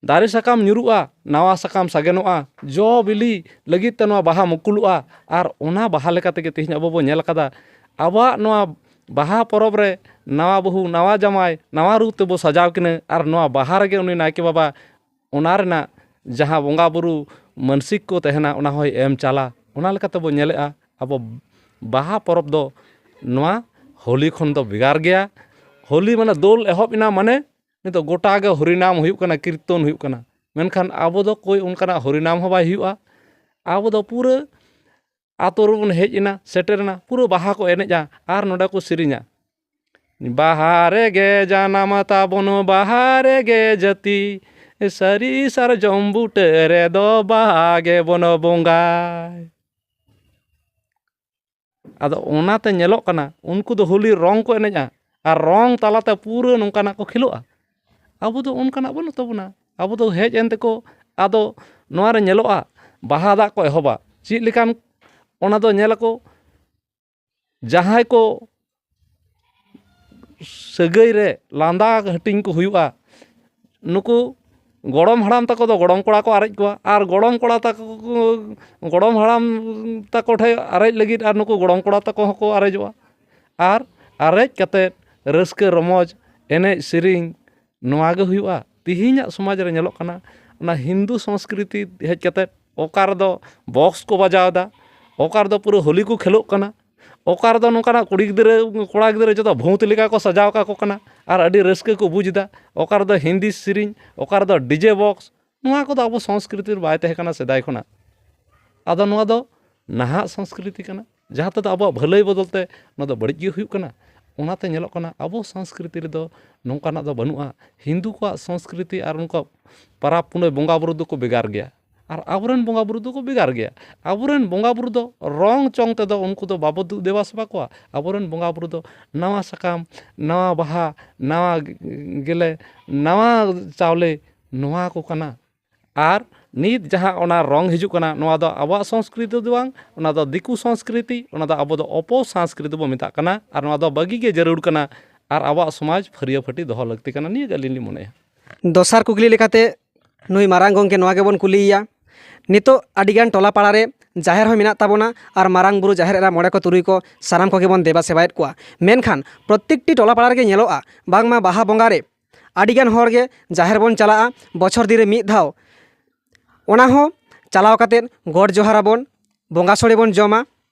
ᱫᱟᱨᱮ ᱥᱟᱠᱟᱢ ᱧᱩᱨᱩᱜᱼᱟ, ᱱᱟᱣᱟ ᱥᱟᱠᱟᱢ ᱥᱟᱜᱮᱱᱚᱜᱼᱟ, ᱡᱚ ᱵᱤᱞᱤ ᱞᱟᱹᱜᱤᱫ ᱛᱮ ᱱᱚᱣᱟ ᱵᱟᱦᱟ ᱢᱩᱠᱩᱞᱚᱜᱼᱟ᱾ ᱟᱨ ᱚᱱᱟ ᱵᱟᱦᱟ ᱞᱮᱠᱟ ᱛᱮᱜᱮ ᱛᱮᱦᱮᱧ ᱟᱵᱚ ᱵᱚ ᱧᱮᱞ ᱟᱠᱟᱫᱟ, ᱟᱵᱚᱣᱟᱜ ᱱᱚᱣᱟ ᱵᱟᱦᱟ ᱯᱚᱨᱚᱵᱽ ᱨᱮ ᱱᱟᱣᱟ ᱵᱟᱹᱦᱩ, ᱱᱟᱣᱟ ᱡᱟᱶᱟᱭ, ᱱᱟᱣᱟ ᱨᱩᱯ ᱛᱮᱵᱚ ᱥᱟᱡᱟᱣ ᱠᱤᱱᱟᱹ᱾ ᱟᱨ ᱱᱚᱣᱟ ᱵᱟᱦᱟ ᱨᱮᱜᱮ ᱩᱱᱤ ᱱᱟᱭᱠᱮ ᱵᱟᱵᱟ ᱚᱱᱟ ᱨᱮᱱᱟᱜ ᱡᱟᱦᱟᱸ ᱵᱚᱸᱜᱟ ᱵᱩᱨᱩ ᱢᱟᱱᱥᱤᱠ ᱠᱚ ᱛᱟᱦᱮᱱᱟ, ᱚᱱᱟ ᱦᱚᱸᱭ ᱮᱢ ᱪᱟᱞᱟ᱾ ᱚᱱᱟ ᱞᱮᱠᱟᱛᱮ ᱵᱚ ᱧᱮᱞᱮᱜᱼᱟ, ᱟᱵᱚ ᱵᱟᱦᱟ ᱯᱚᱨᱚᱵᱽ ᱫᱚ ᱱᱚᱣᱟ ᱦᱳᱞᱤ ᱠᱷᱚᱱ ᱫᱚ ᱵᱷᱮᱜᱟᱨ ᱜᱮᱭᱟ᱾ ᱦᱳᱞᱤ ᱢᱟᱱᱮ ᱫᱳᱞ ᱮᱦᱚᱵ ᱮᱱᱟ, ᱢᱟᱱᱮ ᱱᱤᱛᱚᱜ ᱜᱚᱴᱟ ᱜᱮ ᱦᱚᱨᱤᱱᱟᱢ ᱦᱩᱭᱩᱜ ᱠᱟᱱᱟ, ᱠᱤᱨᱛᱚᱱ ᱦᱩᱭᱩᱜ ᱠᱟᱱᱟ᱾ ᱢᱮᱱᱠᱷᱟᱱ ᱟᱵᱚ ᱫᱚ ᱠᱳᱭ ᱚᱱᱠᱟᱱᱟᱜ ᱦᱚᱨᱤᱱᱟᱢ ᱦᱚᱸ ᱵᱟᱭ ᱦᱩᱭᱩᱜᱼᱟ᱾ ᱟᱵᱚ ᱫᱚ ᱯᱩᱨᱟᱹ ᱟᱛᱳ ᱨᱮᱵᱚᱱ ᱦᱮᱡ ᱮᱱᱟ, ᱥᱮᱴᱮᱨ ᱮᱱᱟ, ᱯᱩᱨᱟᱹ ᱵᱟᱦᱟ ᱠᱚ ᱮᱱᱮᱡᱼᱟ ᱟᱨ ᱱᱚᱰᱮ ᱠᱚ ᱥᱮᱨᱮᱧᱟ, "ᱵᱟᱦᱟ ᱨᱮᱜᱮ ᱡᱟᱱᱟᱢ ᱛᱟᱵᱚᱱ, ᱵᱟᱦᱟ ᱨᱮᱜᱮ ᱡᱟᱹᱛᱤ, ᱥᱟᱹᱨᱤ ᱥᱟᱨᱡᱚᱢ ᱵᱩᱴᱟᱹ ᱨᱮᱫᱚ ᱵᱟᱦᱟ ᱜᱮᱵᱚᱱ ᱵᱚᱸᱜᱟᱭ᱾" ᱟᱫᱚ ᱚᱱᱟᱛᱮ ᱧᱮᱞᱚᱜ ᱠᱟᱱᱟ, ᱩᱱᱠᱩ ᱫᱚ ᱦᱳᱞᱤ ᱨᱚᱝ ᱠᱚ ᱮᱱᱮᱡᱼᱟ ᱟᱨ ᱨᱚᱝ ᱛᱟᱞᱟᱛᱮ ᱯᱩᱨᱟᱹ ᱱᱚᱝᱠᱟᱱᱟᱜ ᱠᱚ ᱠᱷᱮᱞᱳᱜᱼᱟ᱾ ᱟᱵᱚ ᱫᱚ ᱚᱱᱠᱟᱱᱟᱜ ᱵᱟᱹᱱᱩᱜ ᱛᱟᱵᱚᱱᱟ᱾ ᱟᱵᱚ ᱫᱚ ᱦᱮᱡ ᱮᱱ ᱛᱮᱠᱚ, ᱟᱫᱚ ᱱᱚᱣᱟ ᱨᱮ ᱧᱮᱞᱚᱜᱼᱟ, ᱵᱟᱦᱟ ᱫᱟᱜ ᱠᱚ ᱮᱦᱚᱵᱟ᱾ ᱪᱮᱫ ᱞᱮᱠᱟᱱ, ᱚᱱᱟ ᱫᱚ ᱧᱮᱞᱟᱠᱚ, ᱡᱟᱦᱟᱸᱭ ᱠᱚ ᱥᱟᱹᱜᱟᱹᱭ ᱨᱮ ᱞᱟᱸᱫᱟ ᱦᱟᱹᱴᱤᱧ ᱠᱚ ᱦᱩᱭᱩᱜᱼᱟ, ᱱᱩᱠᱩ ᱜᱚᱲᱚᱢ ᱦᱟᱲᱟᱢ ᱛᱟᱠᱚ ᱫᱚ ᱜᱚᱲᱚᱢ ᱠᱚᱲᱟ ᱠᱚ ᱟᱨᱮᱡ ᱠᱚᱣᱟ, ᱟᱨ ᱜᱚᱲᱚᱢ ᱠᱚᱲᱟ ᱛᱟᱠᱚ, ᱜᱚᱲᱚᱢ ᱦᱟᱲᱟᱢ ᱛᱟᱠᱚ ᱴᱷᱮᱱ ᱟᱨᱮᱡ ᱞᱟᱹᱜᱤᱫ ᱟᱨ ᱱᱩᱠᱩ ᱜᱚᱲᱚᱢ ᱠᱚᱲᱟ ᱛᱟᱠᱚ ᱦᱚᱸᱠᱚ ᱟᱨᱮᱡᱚᱜᱼᱟ᱾ ᱟᱨ ᱟᱨᱮᱡ ᱠᱟᱛᱮᱫ ᱨᱟᱹᱥᱠᱟᱹ ᱨᱚᱢᱚᱡᱽ, ᱮᱱᱮᱡ ᱥᱮᱨᱮᱧ, ᱱᱚᱣᱟ ᱜᱮ ᱦᱩᱭᱩᱜᱼᱟ᱾ ᱛᱮᱦᱮᱧᱟᱜ ᱥᱚᱢᱟᱡᱽ ᱨᱮ ᱧᱮᱞᱚᱜ ᱠᱟᱱᱟ, ᱚᱱᱟ ᱦᱤᱱᱫᱩ ᱥᱚᱝᱥᱠᱨᱤᱛᱤ ᱦᱮᱡ ᱠᱟᱛᱮᱫ ᱚᱠᱟ ᱨᱮᱫᱚ ᱵᱚᱠᱥ ᱠᱚ ᱵᱟᱡᱟᱣ ᱮᱫᱟ, ᱚᱠᱟ ᱨᱮᱫᱚ ᱯᱩᱨᱟᱹ ᱦᱳᱞᱤ ᱠᱚ ᱠᱷᱮᱞᱳᱜ ᱠᱟᱱᱟ, ᱚᱠᱟ ᱨᱮᱫᱚ ᱱᱚᱝᱠᱟᱱᱟᱜ ᱠᱩᱲᱤ ᱜᱤᱫᱽᱨᱟᱹ, ᱠᱚᱲᱟ ᱜᱤᱫᱽᱨᱟᱹ ᱡᱚᱛᱚ ᱵᱷᱩᱛ ᱞᱮᱠᱟ ᱠᱚ ᱥᱟᱡᱟᱣ ᱠᱟᱠᱚ ᱠᱟᱱᱟ ᱟᱨ ᱟᱹᱰᱤ ᱨᱟᱹᱥᱠᱟᱹ ᱠᱚ ᱵᱩᱡᱽ ᱮᱫᱟ, ᱚᱠᱟ ᱨᱮᱫᱚ ᱦᱤᱱᱫᱤ ᱥᱮᱨᱮᱧ, ᱚᱠᱟ ᱨᱮᱫᱚ ᱰᱤᱡᱮ ᱵᱚᱠᱥ᱾ ᱱᱚᱣᱟ ᱠᱚᱫᱚ ᱟᱵᱚ ᱥᱚᱝᱥᱠᱨᱤᱛᱤ ᱨᱮ ᱵᱟᱭ ᱛᱟᱦᱮᱸ ᱠᱟᱱᱟ ᱥᱮᱫᱟᱭ ᱠᱷᱚᱱᱟᱜ᱾ ᱟᱫᱚ ᱱᱚᱣᱟ ᱫᱚ ᱱᱟᱦᱟᱜ ᱥᱚᱝᱥᱠᱨᱤᱛᱤ ᱠᱟᱱᱟ, ᱡᱟᱦᱟᱸ ᱛᱮᱫᱚ ᱟᱵᱚᱣᱟᱜ ᱵᱷᱟᱹᱞᱟᱹᱭ ᱵᱚᱫᱚᱞ ᱛᱮ ᱱᱚᱣᱟ ᱫᱚ ᱵᱟᱹᱲᱤᱡ ᱜᱮ ᱦᱩᱭᱩᱜ ᱠᱟᱱᱟ᱾ ᱚᱱᱟᱛᱮ ᱧᱮᱞᱚᱜ ᱠᱟᱱᱟ, ᱟᱵᱚ ᱥᱚᱝᱥᱠᱨᱤᱛᱤ ᱨᱮᱫᱚ ᱱᱚᱝᱠᱟᱱᱟᱜ ᱫᱚ ᱵᱟᱹᱱᱩᱜᱼᱟ᱾ ᱦᱤᱱᱫᱩ ᱠᱚᱣᱟᱜ ᱥᱚᱝᱥᱠᱨᱤᱛᱤ ᱟᱨ ᱩᱱᱠᱩᱣᱟᱜ ᱯᱟᱨᱟᱵᱽ ᱯᱩᱱᱟᱹᱭ ᱵᱚᱸᱜᱟ ᱵᱩᱨᱩ ᱫᱚᱠᱚ ᱵᱷᱮᱜᱟᱨ ᱜᱮᱭᱟ, ᱟᱨ ᱟᱵᱚᱨᱮᱱ ᱵᱚᱸᱜᱟ ᱵᱩᱨᱩ ᱫᱚᱠᱚ ᱵᱷᱮᱜᱟᱨ ᱜᱮᱭᱟ᱾ ᱟᱵᱚᱨᱮᱱ ᱵᱚᱸᱜᱟ ᱵᱩᱨᱩ ᱫᱚ ᱨᱚᱝ ᱪᱚᱝ ᱛᱮᱫᱚ ᱩᱱᱠᱩ ᱫᱚ ᱵᱟᱵᱚ ᱫᱩ-, ᱫᱮᱵᱟ ᱥᱮᱵᱟ ᱠᱚᱣᱟ᱾ ᱟᱵᱚᱨᱮᱱ ᱵᱚᱸᱜᱟ ᱵᱩᱨᱩ ᱫᱚ ᱱᱟᱣᱟ ᱥᱟᱠᱟᱢ, ᱱᱟᱣᱟ ᱵᱟᱦᱟ, ᱱᱟᱣᱟ ᱜᱮᱞᱮ, ᱱᱟᱣᱟ ᱪᱟᱣᱞᱮ, ᱱᱚᱣᱟ ᱠᱚ ᱠᱟᱱᱟ᱾ ᱟᱨ ᱱᱤᱛ ᱡᱟᱦᱟᱸ ᱚᱱᱟ ᱨᱚᱝ ᱦᱤᱡᱩᱜ ᱠᱟᱱᱟ, ᱱᱚᱣᱟ ᱫᱚ ᱟᱵᱚᱣᱟᱜ ᱥᱚᱝᱥᱠᱨᱤᱛᱤ ᱫᱚ ᱵᱟᱝ, ᱚᱱᱟ ᱫᱚ ᱫᱤᱠᱩ ᱥᱚᱝᱥᱠᱨᱤᱛᱤ, ᱚᱱᱟ ᱫᱚ ᱟᱵᱚ ᱫᱚ ᱚᱯᱚᱥᱚᱝᱥᱠᱨᱤᱛᱤ ᱵᱚ ᱢᱮᱛᱟᱜ ᱠᱟᱱᱟ᱾ ᱟᱨ ᱱᱚᱣᱟ ᱫᱚ ᱵᱟᱹᱜᱤ ᱜᱮ ᱡᱟᱹᱨᱩᱲ ᱠᱟᱱᱟ᱾ ᱟᱨ ᱟᱵᱚᱣᱟᱜ ᱥᱚᱢᱟᱡᱽ ᱯᱷᱟᱹᱨᱭᱟᱹ ᱯᱷᱟᱹᱴᱤ ᱫᱚᱦᱚ ᱞᱟᱹᱠᱛᱤ ᱠᱟᱱᱟ, ᱱᱤᱭᱟᱹ ᱜᱮ ᱟᱹᱞᱤᱧ ᱞᱤᱧ ᱢᱚᱱᱮᱭᱟ᱾ ᱫᱚᱥᱟᱨ ᱠᱩᱠᱞᱤ ᱞᱮᱠᱟᱛᱮ ᱱᱩᱭ ᱢᱟᱨᱟᱝ ᱜᱚᱢᱠᱮ ᱱᱚᱣᱟ ᱜᱮᱵᱚᱱ ᱠᱩᱞᱤᱭᱮᱭᱟ, ᱱᱤᱛᱚᱜ ᱟᱹᱰᱤᱜᱟᱱ ᱴᱚᱞᱟ ᱯᱟᱲᱟ ᱨᱮ ᱡᱟᱦᱮᱨ ᱦᱚᱸ ᱢᱮᱱᱟᱜ ᱛᱟᱵᱚᱱᱟ ᱟᱨ ᱢᱟᱨᱟᱝ ᱵᱩᱨᱩ, ᱡᱟᱦᱮᱨ ᱮᱨᱟ, ᱢᱚᱬᱮ ᱠᱚ, ᱛᱩᱨᱩᱭ ᱠᱚ, ᱥᱟᱱᱟᱢ ᱠᱚᱜᱮ ᱵᱚᱱ ᱫᱮᱵᱟ ᱥᱮᱵᱟᱭᱮᱫ ᱠᱚᱣᱟ᱾ ᱢᱮᱱᱠᱷᱟᱱ ᱯᱨᱚᱛᱮᱠᱴᱤ ᱴᱚᱞᱟ ᱯᱟᱲᱟ ᱨᱮᱜᱮ ᱧᱮᱞᱚᱜᱼᱟ, ᱵᱟᱝᱢᱟ ᱵᱟᱦᱟ ᱵᱚᱸᱜᱟ ᱨᱮ ᱟᱹᱰᱤᱜᱟᱱ ᱦᱚᱲ ᱜᱮ ᱡᱟᱦᱮᱨ ᱵᱚᱱ ᱪᱟᱞᱟᱜᱼᱟ, ᱵᱚᱪᱷᱚᱨ ᱫᱤᱱ ᱨᱮ ᱢᱤᱫ ᱫᱷᱟᱣ᱾ ᱚᱱᱟ ᱦᱚᱸ ᱪᱟᱞᱟᱣ ᱠᱟᱛᱮᱫ ᱜᱚᱰ ᱡᱚᱦᱟᱨ ᱟᱵᱚᱱ, ᱵᱚᱸᱜᱟ ᱥᱚᱲᱮ ᱵᱚᱱ ᱡᱚᱢᱟ,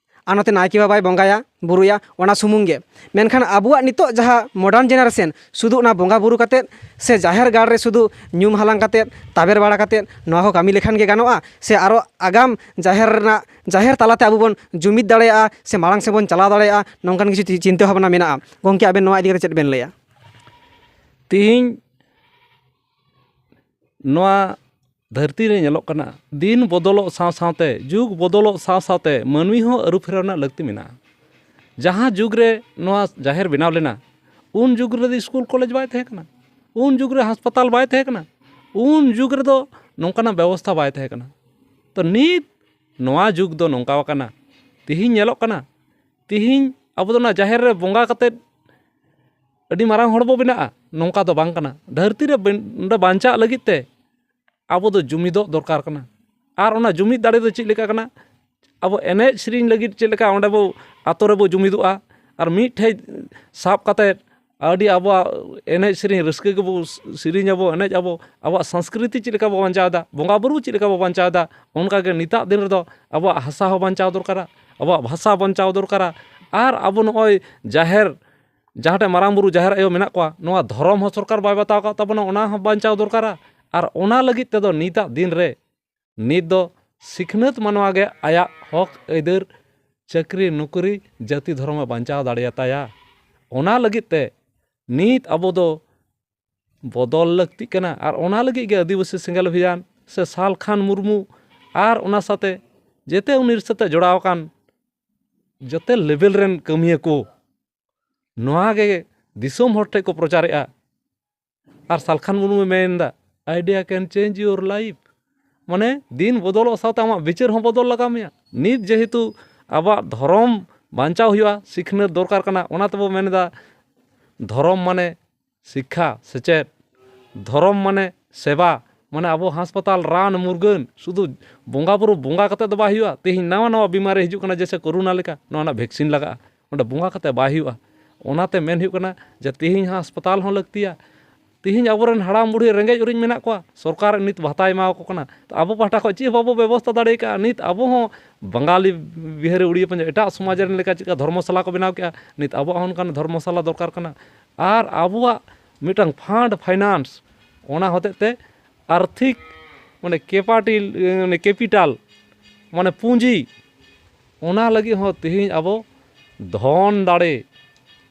ᱟᱨ ᱱᱚᱛᱮ ᱱᱟᱭᱠᱮ ᱵᱟᱵᱟᱭ ᱵᱚᱸᱜᱟᱭᱟ, ᱵᱩᱨᱩᱭᱟ, ᱚᱱᱟ ᱥᱩᱢᱩᱝ ᱜᱮ᱾ ᱢᱮᱱᱠᱷᱟᱱ ᱟᱵᱚᱣᱟᱜ ᱱᱤᱛᱚᱜ ᱡᱟᱦᱟᱸ modern generation, ᱥᱩᱫᱷᱩ ᱚᱱᱟ ᱵᱚᱸᱜᱟ ᱵᱩᱨᱩ ᱠᱟᱛᱮᱫ ᱥᱮ ᱡᱟᱦᱮᱨ ᱜᱟᱲ ᱨᱮ ᱥᱩᱫᱷᱩ ᱧᱩᱢ ᱦᱟᱞᱟᱝ ᱠᱟᱛᱮᱫ, ᱛᱟᱵᱮᱨ ᱵᱟᱲᱟ ᱠᱟᱛᱮᱫ ᱱᱚᱣᱟ ᱠᱚ ᱠᱟᱹᱢᱤ ᱞᱮᱠᱷᱟᱱ ᱜᱮ ᱜᱟᱱᱚᱜᱼᱟ? ᱥᱮ ᱟᱨᱚ ᱟᱜᱟᱢ ᱡᱟᱦᱮᱨ ᱨᱮᱱᱟᱜ, ᱡᱟᱦᱮᱨ ᱛᱟᱞᱟᱛᱮ ᱟᱵᱚ ᱵᱚᱱ ᱡᱩᱢᱤᱫ ᱫᱟᱲᱮᱭᱟᱜᱼᱟ ᱥᱮ ᱢᱟᱲᱟᱝ ᱥᱮᱫ ᱵᱚᱱ ᱪᱟᱞᱟᱣ ᱫᱟᱲᱮᱭᱟᱜᱼᱟ, ᱱᱚᱝᱠᱟᱱ ᱠᱤᱪᱷᱩ ᱪᱤ-, ᱪᱤᱱᱛᱟᱹ ᱵᱷᱟᱵᱽᱱᱟ ᱢᱮᱱᱟᱜᱼᱟ? ᱜᱚᱢᱠᱮ, ᱟᱵᱮᱱ ᱱᱚᱣᱟ ᱤᱫᱤ ᱠᱟᱛᱮ ᱪᱮᱫ ᱵᱮᱱ ᱞᱟᱹᱭᱟ? ᱛᱤᱦᱤᱧ ᱱᱚᱣᱟ ᱫᱷᱟᱹᱨᱛᱤ ᱨᱮ ᱧᱮᱞᱚᱜ ᱠᱟᱱᱟ, ᱫᱤᱱ ᱵᱚᱫᱚᱞᱚᱜ ᱥᱟᱶ ᱥᱟᱶᱛᱮ, ᱡᱩᱜᱽ ᱵᱚᱫᱚᱞᱚᱜ ᱥᱟᱶ ᱥᱟᱶᱛᱮ ᱢᱟᱹᱱᱢᱤ ᱦᱚᱸ ᱟᱹᱨᱩ ᱯᱷᱮᱨᱟᱣ ᱨᱮᱱᱟᱜ ᱞᱟᱹᱠᱛᱤ ᱢᱮᱱᱟᱜᱼᱟ᱾ ᱡᱟᱦᱟᱸ ᱡᱩᱜᱽ ᱨᱮ ᱱᱚᱣᱟ ᱡᱟᱦᱮᱨ ᱵᱮᱱᱟᱣ ᱞᱮᱱᱟ, ᱩᱱ ᱡᱩᱜᱽ ᱨᱮᱫᱚ ᱥᱠᱩᱞ ᱠᱚᱞᱮᱡᱽ ᱵᱟᱭ ᱛᱟᱦᱮᱸ ᱠᱟᱱᱟ, ᱩᱱ ᱡᱩᱜᱽ ᱨᱮ ᱦᱟᱥᱯᱟᱛᱟᱞ ᱵᱟᱭ ᱛᱟᱦᱮᱸ ᱠᱟᱱᱟ, ᱩᱱ ᱡᱩᱜᱽ ᱨᱮᱫᱚ ᱱᱚᱝᱠᱟᱱᱟᱜ ᱵᱮᱵᱚᱥᱛᱷᱟ ᱵᱟᱭ ᱛᱟᱦᱮᱸ ᱠᱟᱱᱟ᱾ ᱛᱚ ᱱᱤᱛ ᱱᱚᱣᱟ ᱡᱩᱜᱽ ᱫᱚ ᱱᱚᱝᱠᱟ ᱟᱠᱟᱱᱟ, ᱛᱤᱦᱤᱧ ᱧᱮᱞᱚᱜ ᱠᱟᱱᱟ, ᱛᱤᱦᱤᱧ ᱟᱵᱚ ᱫᱚ ᱚᱱᱟ ᱡᱟᱦᱮᱨ ᱨᱮ ᱵᱚᱸᱜᱟ ᱠᱟᱛᱮᱫ ᱟᱹᱰᱤ ᱢᱟᱨᱟᱝ ᱦᱚᱲ ᱵᱚ ᱵᱮᱱᱟᱜᱼᱟ, ᱱᱚᱝᱠᱟ ᱫᱚ ᱵᱟᱝ ᱠᱟᱱᱟ᱾ ᱫᱷᱟᱹᱨᱛᱤ ᱨᱮ ᱵᱮᱱ-, ᱱᱚᱰᱮ ᱵᱟᱧᱪᱟᱜ ᱞᱟᱹᱜᱤᱫ ᱛᱮ ᱟᱵᱚ ᱫᱚ ᱡᱩᱢᱤᱫᱚᱜ ᱫᱚᱨᱠᱟᱨ ᱠᱟᱱᱟ᱾ ᱟᱨ ᱚᱱᱟ ᱡᱩᱢᱤᱫ ᱫᱟᱲᱮ ᱫᱚ ᱪᱮᱫ ᱞᱮᱠᱟ ᱠᱟᱱᱟ? ᱟᱵᱚ ᱮᱱᱮᱡ ᱥᱮᱨᱮᱧ ᱞᱟᱹᱜᱤᱫ ᱪᱮᱫ ᱞᱮᱠᱟ ᱚᱸᱰᱮ ᱵᱚ, ᱟᱛᱳ ᱨᱮᱵᱚ ᱡᱩᱢᱤᱫᱚᱜᱼᱟ, ᱟᱨ ᱢᱤᱫ ᱴᱷᱮᱡ ᱥᱟᱵ ᱠᱟᱛᱮᱫ ᱟᱹᱰᱤ ᱟᱵᱚᱣᱟᱜ ᱮᱱᱮᱡ ᱥᱮᱨᱮᱧ ᱨᱟᱹᱥᱠᱟᱹ ᱜᱮᱵᱚ ᱥᱮᱨᱮᱧ ᱟᱵᱚ, ᱮᱱᱮᱡ ᱟᱵᱚ, ᱟᱵᱚᱣᱟᱜ ᱥᱚᱝᱥᱠᱨᱤᱛᱤ ᱪᱮᱫ ᱞᱮᱠᱟ ᱵᱚ ᱵᱟᱧᱪᱟᱣ ᱮᱫᱟ, ᱵᱚᱸᱜᱟ ᱵᱩᱨᱩ ᱪᱮᱫ ᱞᱮᱠᱟ ᱵᱚ ᱵᱟᱧᱪᱟᱣ ᱮᱫᱟ, ᱚᱱᱠᱟ ᱜᱮ ᱱᱤᱛᱟᱜ ᱫᱤᱱ ᱨᱮᱫᱚ ᱟᱵᱚᱣᱟᱜ ᱦᱟᱥᱟ ᱦᱚᱸ ᱵᱟᱧᱪᱟᱣ ᱫᱚᱨᱠᱟᱨᱟ, ᱟᱵᱚᱣᱟᱜ ᱵᱷᱟᱥᱟ ᱵᱟᱧᱪᱟᱣ ᱫᱚᱨᱠᱟᱨᱟ, ᱟᱨ ᱟᱵᱚ ᱱᱚᱜᱼᱚᱭ ᱡᱟᱦᱮᱨ, ᱡᱟᱦᱟᱸ ᱴᱷᱮᱱ ᱢᱟᱨᱟᱝ ᱵᱩᱨᱩ ᱡᱟᱦᱮᱨ ᱟᱭᱳ ᱢᱮᱱᱟᱜ ᱠᱚᱣᱟ, ᱱᱚᱣᱟ ᱫᱷᱚᱨᱚᱢ ᱦᱚᱸ ᱥᱚᱨᱠᱟᱨ ᱵᱟᱭ ᱵᱟᱛᱟᱣ ᱟᱠᱟᱫ ᱛᱟᱵᱚᱱᱟ, ᱚᱱᱟ ᱦᱚᱸ ᱵᱟᱧᱪᱟᱣ ᱫᱚᱨᱠᱟᱨᱟ᱾ ᱟᱨ ᱚᱱᱟ ᱞᱟᱹᱜᱤᱫ ᱛᱮᱫᱚ ᱱᱤᱛᱟᱜ ᱫᱤᱱ ᱨᱮ ᱱᱤᱛ ᱫᱚ ᱥᱤᱠᱷᱱᱟᱹᱛ ᱢᱟᱱᱣᱟ ᱜᱮ ᱟᱭᱟᱜ ᱦᱚᱠ ᱟᱹᱭᱫᱟᱹᱨ, ᱪᱟᱹᱠᱨᱤ ᱱᱩᱠᱨᱤ, ᱡᱟᱹᱛᱤ ᱫᱷᱚᱨᱚᱢᱮ ᱵᱟᱧᱪᱟᱣ ᱫᱟᱲᱮᱭᱟᱛᱟᱭᱟ᱾ ᱚᱱᱟ ᱞᱟᱹᱜᱤᱫ ᱛᱮ ᱱᱤᱛ ᱟᱵᱚ ᱫᱚ ᱵᱚᱫᱚᱞ ᱞᱟᱹᱠᱛᱤᱜ ᱠᱟᱱᱟ᱾ ᱟᱨ ᱚᱱᱟ ᱞᱟᱹᱜᱤᱫ ᱜᱮ ᱟᱹᱫᱤᱵᱟᱹᱥᱤ ᱥᱮᱸᱜᱮᱞ ᱚᱵᱷᱤᱭᱟᱱ ᱥᱮ ᱥᱟᱞᱠᱷᱟᱱ ᱢᱩᱨᱢᱩ ᱟᱨ ᱚᱱᱟ ᱥᱟᱛᱮ ᱡᱮᱛᱮ ᱩᱱᱤ ᱥᱟᱛᱮ ᱡᱚᱲᱟᱣ ᱟᱠᱟᱱ ᱡᱚᱛᱚ ᱞᱮᱵᱮᱞ ᱨᱮᱱ ᱠᱟᱹᱢᱤᱭᱟᱹ ᱠᱚ ᱱᱚᱣᱟ ᱜᱮ ᱫᱤᱥᱚᱢ ᱦᱚᱲ ᱴᱷᱮᱱ ᱠᱚ ᱯᱨᱚᱪᱟᱨᱮᱜᱼᱟ᱾ ᱟᱨ ᱥᱟᱞᱠᱷᱟᱱ ᱢᱩᱨᱢᱩᱭ ᱢᱮᱱ ᱮᱫᱟ, "Idea can change your life᱾" ᱢᱟᱱᱮ ᱫᱤᱱ ᱵᱚᱫᱚᱞᱚᱜ ᱥᱟᱶᱛᱮ ᱟᱢᱟᱜ ᱵᱤᱪᱟᱹᱨ ᱦᱚᱸ ᱵᱚᱫᱚᱞ ᱞᱟᱜᱟᱣ ᱢᱮᱭᱟ᱾ ᱱᱤᱛ ᱡᱮᱦᱮᱛᱩ ᱟᱵᱚᱣᱟᱜ ᱫᱷᱚᱨᱚᱢ ᱵᱟᱧᱪᱟᱣ ᱦᱩᱭᱩᱜᱼᱟ, ᱥᱤᱠᱷᱱᱟᱹᱛ ᱫᱚᱨᱠᱟᱨ ᱠᱟᱱᱟ, ᱚᱱᱟ ᱛᱮᱵᱚ ᱢᱮᱱ ᱮᱫᱟ ᱫᱷᱚᱨᱚᱢ ᱢᱟᱱᱮ ᱥᱤᱠᱠᱷᱟ, ᱥᱮᱪᱮᱫ, ᱫᱷᱚᱨᱚᱢ ᱢᱟᱱᱮ ᱥᱮᱵᱟ, ᱢᱟᱱᱮ ᱟᱵᱚ ᱦᱟᱥᱯᱟᱛᱟᱞ, ᱨᱟᱱ ᱢᱩᱨᱜᱟᱹᱱ ᱥᱩᱫᱷᱩ ᱵᱚᱸᱜᱟ ᱵᱩᱨᱩ ᱵᱚᱸᱜᱟ ᱠᱟᱛᱮ ᱫᱚ ᱵᱟᱭ ᱦᱩᱭᱩᱜᱼᱟ᱾ ᱛᱮᱦᱮᱧ ᱱᱟᱣᱟ ᱱᱟᱣᱟ ᱵᱤᱢᱟᱨᱤ ᱦᱤᱡᱩᱜ ᱠᱟᱱᱟ, ᱡᱮᱭᱥᱮ ᱠᱳᱨᱳᱱᱟ ᱞᱮᱠᱟ, ᱱᱚᱣᱟ ᱨᱮᱱᱟᱜ ᱵᱷᱮᱠᱥᱤᱱ ᱞᱟᱜᱟᱜᱼᱟ, ᱚᱸᱰᱮ ᱵᱚᱸᱜᱟ ᱠᱟᱛᱮ ᱵᱟᱭ ᱦᱩᱭᱩᱜᱼᱟ᱾ ᱚᱱᱟᱛᱮ ᱢᱮᱱ ᱦᱩᱭᱩᱜ ᱠᱟᱱᱟ ᱡᱮ ᱛᱮᱦᱮᱧ ᱦᱚᱸ ᱦᱟᱥᱯᱟᱛᱟᱞ ᱦᱚᱸ ᱞᱟᱹᱠᱛᱤᱭᱟ᱾ ᱛᱮᱦᱮᱧ ᱟᱵᱚᱨᱮᱱ ᱦᱟᱲᱟᱢ ᱵᱩᱲᱦᱤ ᱨᱮᱸᱜᱮᱡ ᱚᱨᱮᱡ ᱢᱮᱱᱟᱜ ᱠᱚᱣᱟ, ᱥᱚᱨᱠᱟᱨ ᱱᱤᱛ ᱵᱷᱟᱛᱟᱭ ᱮᱢᱟ ᱠᱚ ᱠᱟᱱᱟ᱾ ᱛᱚ ᱟᱵᱚ ᱯᱟᱦᱴᱟ ᱠᱷᱚᱱ ᱪᱮᱫ ᱦᱚᱸ ᱵᱟᱵᱚ ᱵᱮᱵᱚᱥᱛᱷᱟ ᱫᱟᱲᱮ ᱠᱟᱜᱼᱟ᱾ ᱱᱤᱛ ᱟᱵᱚ ᱦᱚᱸ ᱵᱟᱝᱜᱟᱞᱤ, ᱵᱤᱦᱟᱨᱤ, ᱩᱲᱤᱭᱟ, ᱯᱟᱧᱡᱟᱵ, ᱮᱴᱟᱜ ᱥᱚᱢᱟᱡᱽ ᱨᱮᱱ ᱞᱮᱠᱟ ᱪᱮᱫ ᱞᱮᱠᱟ ᱫᱷᱚᱨᱢᱚᱥᱟᱞᱟ ᱠᱚ ᱵᱮᱱᱟᱣ ᱠᱮᱜᱼᱟ, ᱱᱤᱛ ᱟᱵᱚᱣᱟᱜ ᱦᱚᱸ ᱚᱱᱠᱟᱱ ᱫᱷᱚᱨᱢᱚᱥᱟᱞᱟ ᱫᱚᱨᱠᱟᱨ ᱠᱟᱱᱟ᱾ ᱟᱨ ᱟᱵᱚᱣᱟᱜ ᱢᱤᱫᱴᱟᱝ ᱯᱷᱟᱱᱰ ᱯᱷᱟᱭᱱᱟᱱᱥ, ᱚᱱᱟ ᱦᱚᱛᱮᱡ ᱛᱮ ᱟᱨᱛᱷᱤᱠ ᱢᱟᱱᱮ ᱠᱮᱯᱟᱴᱤᱞ, ᱢᱟᱱᱮ ᱠᱮᱯᱤᱴᱟᱞ, ᱢᱟᱱᱮ ᱯᱩᱸᱡᱤ, ᱚᱱᱟ ᱞᱟᱹᱜᱤᱫ ᱦᱚᱸ ᱛᱮᱦᱮᱧ ᱟᱵᱚ ᱫᱷᱚᱱ ᱫᱟᱲᱮ,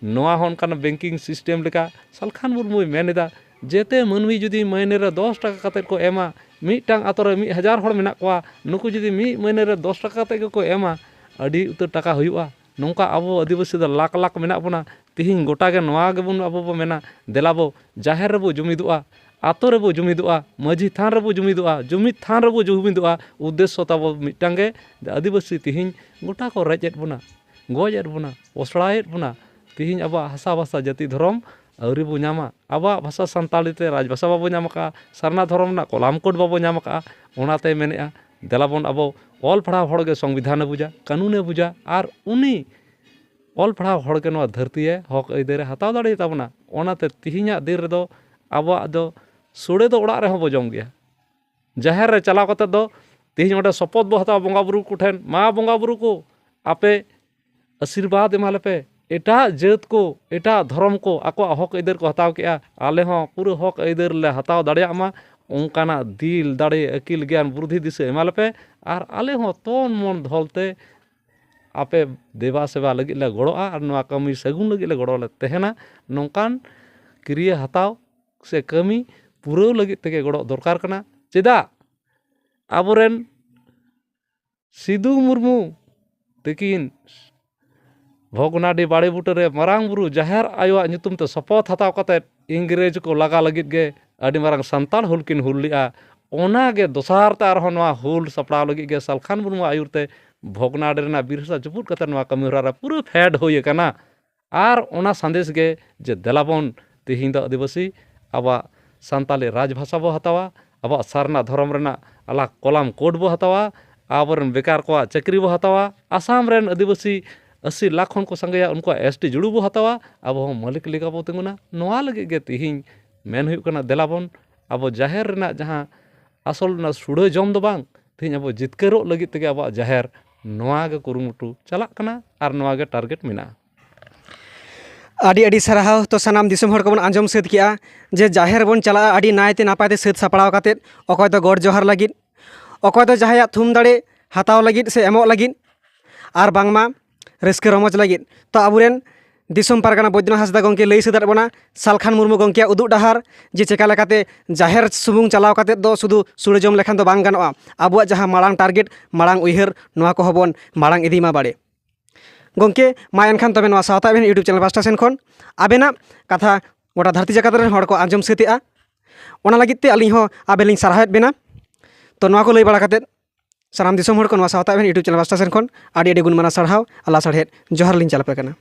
ᱱᱚᱣᱟ ᱦᱚᱸ ᱚᱱᱠᱟᱱ ᱵᱮᱝᱠᱤᱝ ᱥᱤᱥᱴᱮᱢ ᱞᱮᱠᱟ ᱥᱟᱞᱠᱷᱟᱱ ᱢᱩᱨᱢᱩᱭ ᱢᱮᱱ ᱮᱫᱟ, ᱡᱮᱛᱮ ᱢᱟᱹᱱᱢᱤ ᱡᱩᱫᱤ ᱢᱟᱹᱦᱱᱟᱹ ᱨᱮ ᱫᱚᱥ ᱴᱟᱠᱟ ᱠᱟᱛᱮᱫ ᱠᱚ ᱮᱢᱟ, ᱢᱤᱫᱴᱟᱝ ᱟᱛᱳ ᱨᱮ ᱢᱤᱫ ᱦᱟᱡᱟᱨ ᱦᱚᱲ ᱢᱮᱱᱟᱜ ᱠᱚᱣᱟ, ᱱᱩᱠᱩ ᱡᱩᱫᱤ ᱢᱤᱫ ᱢᱟᱹᱦᱱᱟᱹ ᱨᱮ ᱫᱚᱥ ᱴᱟᱠᱟ ᱠᱟᱛᱮᱫ ᱜᱮᱠᱚ ᱮᱢᱟ, ᱟᱹᱰᱤ ᱩᱛᱟᱹᱨ ᱴᱟᱠᱟ ᱦᱩᱭᱩᱜᱼᱟ᱾ ᱱᱚᱝᱠᱟ ᱟᱵᱚ ᱟᱹᱫᱤᱵᱟᱹᱥᱤ ᱫᱚ ᱞᱟᱠᱷ ᱞᱟᱠᱷ ᱢᱮᱱᱟᱜ ᱵᱚᱱᱟ᱾ ᱛᱤᱦᱤᱧ ᱜᱚᱴᱟ ᱜᱮ ᱱᱚᱣᱟ ᱜᱮᱵᱚᱱ ᱟᱵᱚ ᱵᱚ ᱢᱮᱱᱟ, ᱫᱮᱞᱟ ᱵᱚ ᱡᱟᱦᱮᱨ ᱨᱮᱵᱚ ᱡᱩᱢᱤᱫᱚᱜᱼᱟ, ᱟᱛᱳ ᱨᱮᱵᱚ ᱡᱩᱢᱤᱫᱚᱜᱼᱟ, ᱢᱟᱹᱡᱷᱤ ᱛᱷᱟᱱ ᱨᱮᱵᱚ ᱡᱩᱢᱤᱫᱚᱜᱼᱟ, ᱡᱩᱢᱤᱫ ᱛᱷᱟᱱ ᱨᱮᱵᱚ ᱡᱩᱢᱤᱫᱚᱜᱼᱟ᱾ ᱩᱫᱽᱫᱮᱥᱥᱚ ᱛᱟᱵᱚ ᱢᱤᱫᱴᱟᱝ ᱜᱮ, ᱡᱮ ᱟᱹᱫᱤᱵᱟᱹᱥᱤ ᱛᱤᱦᱤᱧ ᱜᱚᱴᱟ ᱠᱚ ᱨᱮᱡ ᱮᱫ ᱵᱚᱱᱟ, ᱜᱚᱡ ᱮᱫ ᱵᱚᱱᱟ, ᱯᱚᱥᱲᱟᱭᱮᱫ ᱵᱚᱱᱟ᱾ ᱛᱤᱦᱤᱧ ᱟᱵᱚᱣᱟᱜ ᱦᱟᱥᱟ ᱵᱷᱟᱥᱟ ᱡᱟᱹᱛᱤ ᱫᱷᱚᱨᱚᱢ ᱟᱹᱣᱨᱤ ᱵᱚ ᱧᱟᱢᱟ᱾ ᱟᱵᱚᱣᱟᱜ ᱵᱷᱟᱥᱟ ᱥᱟᱱᱛᱟᱲᱤ ᱛᱮ ᱨᱟᱡᱽᱵᱷᱟᱥᱟ ᱵᱟᱵᱚ ᱧᱟᱢ ᱟᱠᱟᱫᱼᱟ, ᱥᱟᱨᱱᱟ ᱫᱷᱚᱨᱚᱢ ᱨᱮᱱᱟᱜ ᱠᱚᱞᱟᱢ ᱠᱳᱰ ᱵᱟᱵᱚ ᱧᱟᱢ ᱟᱠᱟᱫᱼᱟ᱾ ᱚᱱᱟᱛᱮ ᱢᱮᱱᱮᱫᱼᱟ, ᱫᱮᱞᱟᱵᱚᱱ ᱟᱵᱚ ᱚᱞ ᱯᱟᱲᱦᱟᱣ ᱦᱚᱲ ᱜᱮ ᱥᱚᱝᱵᱤᱫᱷᱟᱱᱮ ᱵᱩᱡᱟ, ᱠᱟᱹᱱᱩᱱᱮ ᱵᱩᱡᱟ, ᱟᱨ ᱩᱱᱤ ᱚᱞ ᱯᱟᱲᱦᱟᱣ ᱦᱚᱲ ᱜᱮ ᱱᱚᱣᱟ ᱫᱷᱟᱹᱨᱛᱤᱭᱮ ᱦᱚᱠ ᱟᱹᱭᱫᱟᱹᱨᱮ ᱦᱟᱛᱟᱣ ᱫᱟᱲᱮᱭᱟᱛᱟᱵᱚᱱᱟ᱾ ᱚᱱᱟᱛᱮ ᱛᱤᱦᱤᱧᱟᱜ ᱫᱤᱱ ᱨᱮᱫᱚ ᱟᱵᱚᱣᱟᱜ ᱫᱚ ᱥᱳᱲᱮ ᱫᱚ ᱚᱲᱟᱜ ᱨᱮᱦᱚᱸ ᱵᱚ ᱡᱚᱢ ᱜᱮᱭᱟ᱾ ᱡᱟᱦᱮᱨ ᱨᱮ ᱪᱟᱞᱟᱣ ᱠᱟᱛᱮ ᱫᱚ ᱛᱤᱦᱤᱧ ᱚᱸᱰᱮ ᱥᱚᱯᱚᱛ ᱵᱚ ᱦᱟᱛᱟᱣᱟ ᱵᱚᱸᱜᱟ ᱵᱩᱨᱩ ᱠᱚᱴᱷᱮᱱ, ᱢᱟ ᱵᱚᱸᱜᱟ ᱵᱩᱨᱩ ᱠᱚ, ᱟᱯᱮ ᱟᱥᱤᱨᱵᱟᱫᱽ ᱮᱢᱟ ᱞᱮᱯᱮ᱾ ᱮᱴᱟᱜ ᱡᱟᱹᱛ ᱠᱚ, ᱮᱴᱟᱜ ᱫᱷᱚᱨᱚᱢ ᱠᱚ ᱟᱠᱚᱣᱟᱜ ᱦᱚᱠ ᱟᱹᱭᱫᱟᱹᱨ ᱠᱚ ᱦᱟᱛᱟᱣ ᱠᱮᱜᱼᱟ, ᱟᱞᱮ ᱦᱚᱸ ᱯᱩᱨᱟᱹ ᱦᱚᱠ ᱟᱹᱭᱫᱟᱹᱨ ᱞᱮ ᱦᱟᱛᱟᱣ ᱫᱟᱲᱮᱭᱟᱜ ᱢᱟ, ᱚᱱᱠᱟᱱᱟᱜ ᱫᱤᱞ ᱫᱟᱲᱮ, ᱟᱹᱠᱤᱞ ᱜᱮᱭᱟᱱ, ᱵᱩᱨᱫᱷᱤ ᱫᱤᱥᱟᱹ ᱮᱢᱟ ᱞᱮᱯᱮ, ᱟᱨ ᱟᱞᱮ ᱦᱚᱸ ᱛᱚᱱ ᱢᱚᱱ ᱫᱷᱚᱞ ᱛᱮ ᱟᱯᱮ ᱫᱮᱵᱟ ᱥᱮᱵᱟ ᱞᱟᱹᱜᱤᱫ ᱞᱮ ᱜᱚᱲᱚᱜᱼᱟ ᱟᱨ ᱱᱚᱣᱟ ᱠᱟᱹᱢᱤ ᱥᱟᱹᱜᱩᱱ ᱞᱟᱹᱜᱤᱫ ᱞᱮ ᱜᱚᱲᱚ ᱞᱮ ᱛᱟᱦᱮᱱᱟ᱾ ᱱᱚᱝᱠᱟᱱ ᱠᱤᱨᱭᱟᱹ ᱦᱟᱛᱟᱣ ᱥᱮ ᱠᱟᱹᱢᱤ ᱯᱩᱨᱟᱹᱣ ᱞᱟᱹᱜᱤᱫ ᱛᱮᱜᱮ ᱜᱚᱲᱚ ᱫᱚᱨᱠᱟᱨ ᱠᱟᱱᱟ᱾ ᱪᱮᱫᱟᱜ? ᱟᱵᱚᱨᱮᱱ ᱥᱤᱫᱩ ᱢᱩᱨᱢᱩ ᱛᱤᱠᱤᱱ ᱵᱷᱚᱜᱽᱱᱟᱰᱤ ᱵᱟᱲᱮ ᱵᱩᱴᱟᱹ ᱨᱮ ᱢᱟᱨᱟᱝ ᱵᱩᱨᱩ ᱡᱟᱦᱮᱨ ᱟᱭᱳᱣᱟᱜ ᱧᱩᱛᱩᱢ ᱛᱮ ᱥᱚᱯᱚᱛ ᱦᱟᱛᱟᱣ ᱠᱟᱛᱮᱫ ᱤᱝᱨᱮᱡᱽ ᱠᱚ ᱞᱟᱜᱟ ᱞᱟᱹᱜᱤᱫ ᱜᱮ ᱟᱹᱰᱤ ᱢᱟᱨᱟᱝ ᱥᱟᱱᱛᱟᱲ ᱦᱩᱞ ᱠᱤᱱ ᱦᱩᱞ ᱞᱮᱜᱼᱟ᱾ ᱚᱱᱟ ᱜᱮ ᱫᱚᱥᱟᱨ ᱛᱮ ᱟᱨᱦᱚᱸ ᱱᱚᱣᱟ ᱦᱩᱞ ᱥᱟᱯᱲᱟᱣ ᱞᱟᱹᱜᱤᱫ ᱜᱮ ᱥᱟᱞᱠᱷᱟᱱ ᱢᱩᱨᱢᱩ ᱟᱹᱭᱩᱨ ᱛᱮ ᱵᱷᱚᱜᱽᱱᱟᱰᱤ ᱨᱮᱱᱟᱜ ᱵᱤᱨ ᱦᱟᱥᱟ ᱪᱩᱯᱩᱫ ᱠᱟᱛᱮ ᱱᱚᱣᱟ ᱠᱟᱹᱢᱤ ᱦᱚᱨᱟ ᱨᱮ ᱯᱩᱨᱟᱹ ᱯᱷᱮᱰ ᱦᱩᱭ ᱟᱠᱟᱱᱟ᱾ ᱟᱨ ᱚᱱᱟ ᱥᱟᱸᱫᱮᱥ ᱜᱮ ᱡᱮ ᱫᱮᱞᱟᱵᱚᱱ ᱛᱮᱦᱮᱧ ᱫᱚ ᱟᱹᱫᱤᱵᱟᱹᱥᱤ ᱟᱵᱚᱣᱟᱜ ᱥᱟᱱᱛᱟᱞᱤ ᱨᱟᱡᱽ ᱵᱷᱟᱥᱟ ᱵᱚ ᱦᱟᱛᱟᱣᱟ, ᱟᱵᱚᱣᱟᱜ ᱥᱟᱨᱱᱟ ᱫᱷᱚᱨᱚᱢ ᱨᱮᱱᱟᱜ ᱟᱞᱟᱜᱽ ᱠᱚᱞᱟᱢ ᱠᱳᱰ ᱵᱚ ᱦᱟᱛᱟᱣᱟ, ᱟᱵᱚᱨᱮᱱ ᱵᱮᱠᱟᱨ ᱠᱚᱣᱟᱜ ᱪᱟᱹᱠᱨᱤ ᱵᱚ ᱦᱟᱛᱟᱣᱟ, ᱟᱥᱟᱢ ᱨᱮᱱ ᱟᱹᱫᱤᱵᱟᱹᱥᱤ ᱟᱹᱥᱤ ᱞᱟᱠᱷ ᱠᱷᱚᱱ ᱠᱚ ᱥᱟᱸᱜᱮᱭᱟ, ᱩᱱᱠᱩᱣᱟᱜ ᱮᱥ ᱴᱤ ᱡᱩᱲᱩ ᱵᱚ ᱦᱟᱛᱟᱣᱟ, ᱟᱵᱚ ᱦᱚᱸ ᱢᱟᱹᱞᱤᱠ ᱞᱮᱠᱟ ᱵᱚ ᱛᱤᱸᱜᱩᱱᱟ᱾ ᱱᱚᱣᱟ ᱞᱟᱹᱜᱤᱫ ᱜᱮ ᱛᱮᱦᱮᱧ ᱢᱮᱱ ᱦᱩᱭᱩᱜ ᱠᱟᱱᱟ, ᱫᱮᱞᱟᱵᱚᱱ ᱟᱵᱚ ᱡᱟᱦᱮᱨ ᱨᱮᱱᱟᱜ ᱡᱟᱦᱟᱸ ᱟᱥᱚᱞ ᱚᱱᱟ ᱥᱩᱲᱟᱹ ᱡᱚᱢ ᱫᱚ ᱵᱟᱝ, ᱛᱮᱦᱮᱧ ᱟᱵᱚ ᱡᱤᱛᱠᱟᱹᱨᱚᱜ ᱞᱟᱹᱜᱤᱫ ᱛᱮᱜᱮ ᱟᱵᱚᱣᱟᱜ ᱡᱟᱦᱮᱨ ᱱᱚᱣᱟ ᱜᱮ ᱠᱩᱨᱩᱢᱩᱴᱩ ᱪᱟᱞᱟᱜ ᱠᱟᱱᱟ ᱟᱨ ᱱᱚᱣᱟ ᱜᱮ ᱴᱟᱨᱜᱮᱴ ᱢᱮᱱᱟᱜᱼᱟ᱾ ᱟᱹᱰᱤ ᱟᱹᱰᱤ ᱥᱟᱨᱦᱟᱣ᱾ ᱛᱚ ᱥᱟᱱᱟᱢ ᱫᱤᱥᱚᱢ ᱦᱚᱲ ᱠᱚᱵᱚᱱ ᱟᱸᱡᱚᱢ ᱥᱟᱹᱛ ᱠᱮᱜᱼᱟ ᱡᱮ ᱡᱟᱦᱮᱨ ᱵᱚᱱ ᱪᱟᱞᱟᱜᱼᱟ ᱟᱹᱰᱤ ᱱᱟᱭᱛᱮ ᱱᱟᱯᱟᱭᱛᱮ ᱥᱟᱹᱛ ᱥᱟᱯᱲᱟᱣ ᱠᱟᱛᱮᱫ, ᱚᱠᱚᱭ ᱫᱚ ᱜᱚᱰ ᱡᱚᱦᱟᱨ ᱞᱟᱹᱜᱤᱫ, ᱚᱠᱚᱭ ᱫᱚ ᱡᱟᱦᱟᱸᱭᱟᱜ ᱛᱷᱩᱢ ᱫᱟᱲᱮ ᱦᱟᱛᱟᱣ ᱞᱟᱹᱜᱤᱫ ᱥᱮ ᱮᱢᱚᱜ ᱞᱟᱹᱜᱤᱫ, ᱟᱨ ᱵᱟᱝᱢᱟ ᱨᱟᱹᱥᱠᱟᱹ ᱨᱚᱢᱚᱡᱽ ᱞᱟᱹᱜᱤᱫ᱾ ᱛᱚ ᱟᱵᱚᱨᱮᱱ ᱫᱤᱥᱚᱢ ᱯᱟᱨᱜᱟᱱᱟ ᱵᱳᱭᱫᱽᱱᱟᱛᱷ ᱦᱟᱸᱥᱫᱟ ᱜᱚᱢᱠᱮ ᱞᱟᱹᱭ ᱥᱟᱹᱛᱟᱫ ᱵᱚᱱᱟ ᱥᱟᱞᱠᱷᱟᱱ ᱢᱩᱨᱢᱩ ᱜᱚᱢᱠᱮᱭᱟᱜ ᱩᱫᱩᱜ ᱰᱟᱦᱟᱨ ᱡᱮ ᱪᱮᱠᱟ ᱞᱮᱠᱟᱛᱮ ᱡᱟᱦᱮᱨ ᱥᱩᱢᱩᱝ ᱪᱟᱞᱟᱣ ᱠᱟᱛᱮᱫ ᱫᱚ ᱥᱩᱫᱷᱩ ᱥᱩᱲᱟᱹ ᱡᱚᱢ ᱞᱮᱠᱷᱟᱱ ᱫᱚ ᱵᱟᱝ ᱜᱟᱱᱚᱜᱼᱟ᱾ ᱟᱵᱚᱣᱟᱜ ᱡᱟᱦᱟᱸ ᱢᱟᱲᱟᱝ ᱴᱟᱨᱜᱮᱴ, ᱢᱟᱲᱟᱝ ᱩᱭᱦᱟᱹᱨ, ᱱᱚᱣᱟ ᱠᱚᱦᱚᱸ ᱵᱚᱱ ᱢᱟᱲᱟᱝ ᱤᱫᱤ ᱢᱟ ᱵᱟᱲᱮ᱾ ᱜᱚᱢᱠᱮ, ᱢᱟ ᱮᱱᱠᱷᱟᱱ ᱛᱚᱵᱮ ᱱᱚᱣᱟ ᱥᱟᱶᱛᱟ ᱟᱵᱮᱱ YouTube ᱪᱮᱱᱮᱞ ᱯᱟᱥᱴᱟ ᱥᱮᱱ ᱠᱷᱚᱱ ᱟᱵᱮᱱᱟᱜ ᱠᱟᱛᱷᱟ ᱜᱚᱴᱟ ᱫᱷᱟᱹᱨᱛᱤ ᱡᱟᱠᱟᱛ ᱨᱮᱱ ᱦᱚᱲ ᱠᱚ ᱟᱸᱡᱚᱢ ᱥᱟᱹᱛ ᱮᱜᱼᱟ᱾ ᱚᱱᱟ ᱞᱟᱹᱜᱤᱫ ᱛᱮ ᱟᱹᱞᱤᱧ ᱦᱚᱸ ᱟᱵᱮᱱ ᱞᱤᱧ ᱥᱟᱨᱦᱟᱣᱮᱫ ᱵᱮᱱᱟ᱾ ᱛᱚ ᱱᱚᱣᱟ ᱠᱚ ᱞᱟᱹᱭ ᱵᱟᱲᱟ ᱠᱟᱛᱮᱫ ᱥᱟᱱᱟᱢ ᱫᱤᱥᱚᱢ ᱦᱚᱲ ᱠᱚ ᱱᱚᱣᱟ ᱥᱟᱶᱛᱟ ᱟᱵᱮᱱ YouTube ᱪᱮᱱᱮᱞ ᱯᱟᱥᱴᱟ ᱥᱮᱱ ᱠᱷᱚᱱ ᱟᱹᱰᱤ ᱟᱹᱰᱤ ᱜᱩᱱ ᱢᱟᱱᱟᱣ ᱥᱟᱨᱦᱟᱣ ᱟᱨ ᱞᱟᱥᱟᱲᱦᱮᱫ ᱡᱚᱦᱟᱨ ᱞᱤᱧ ᱪᱟᱞ ᱟᱯᱮ ᱠᱟᱱᱟ᱾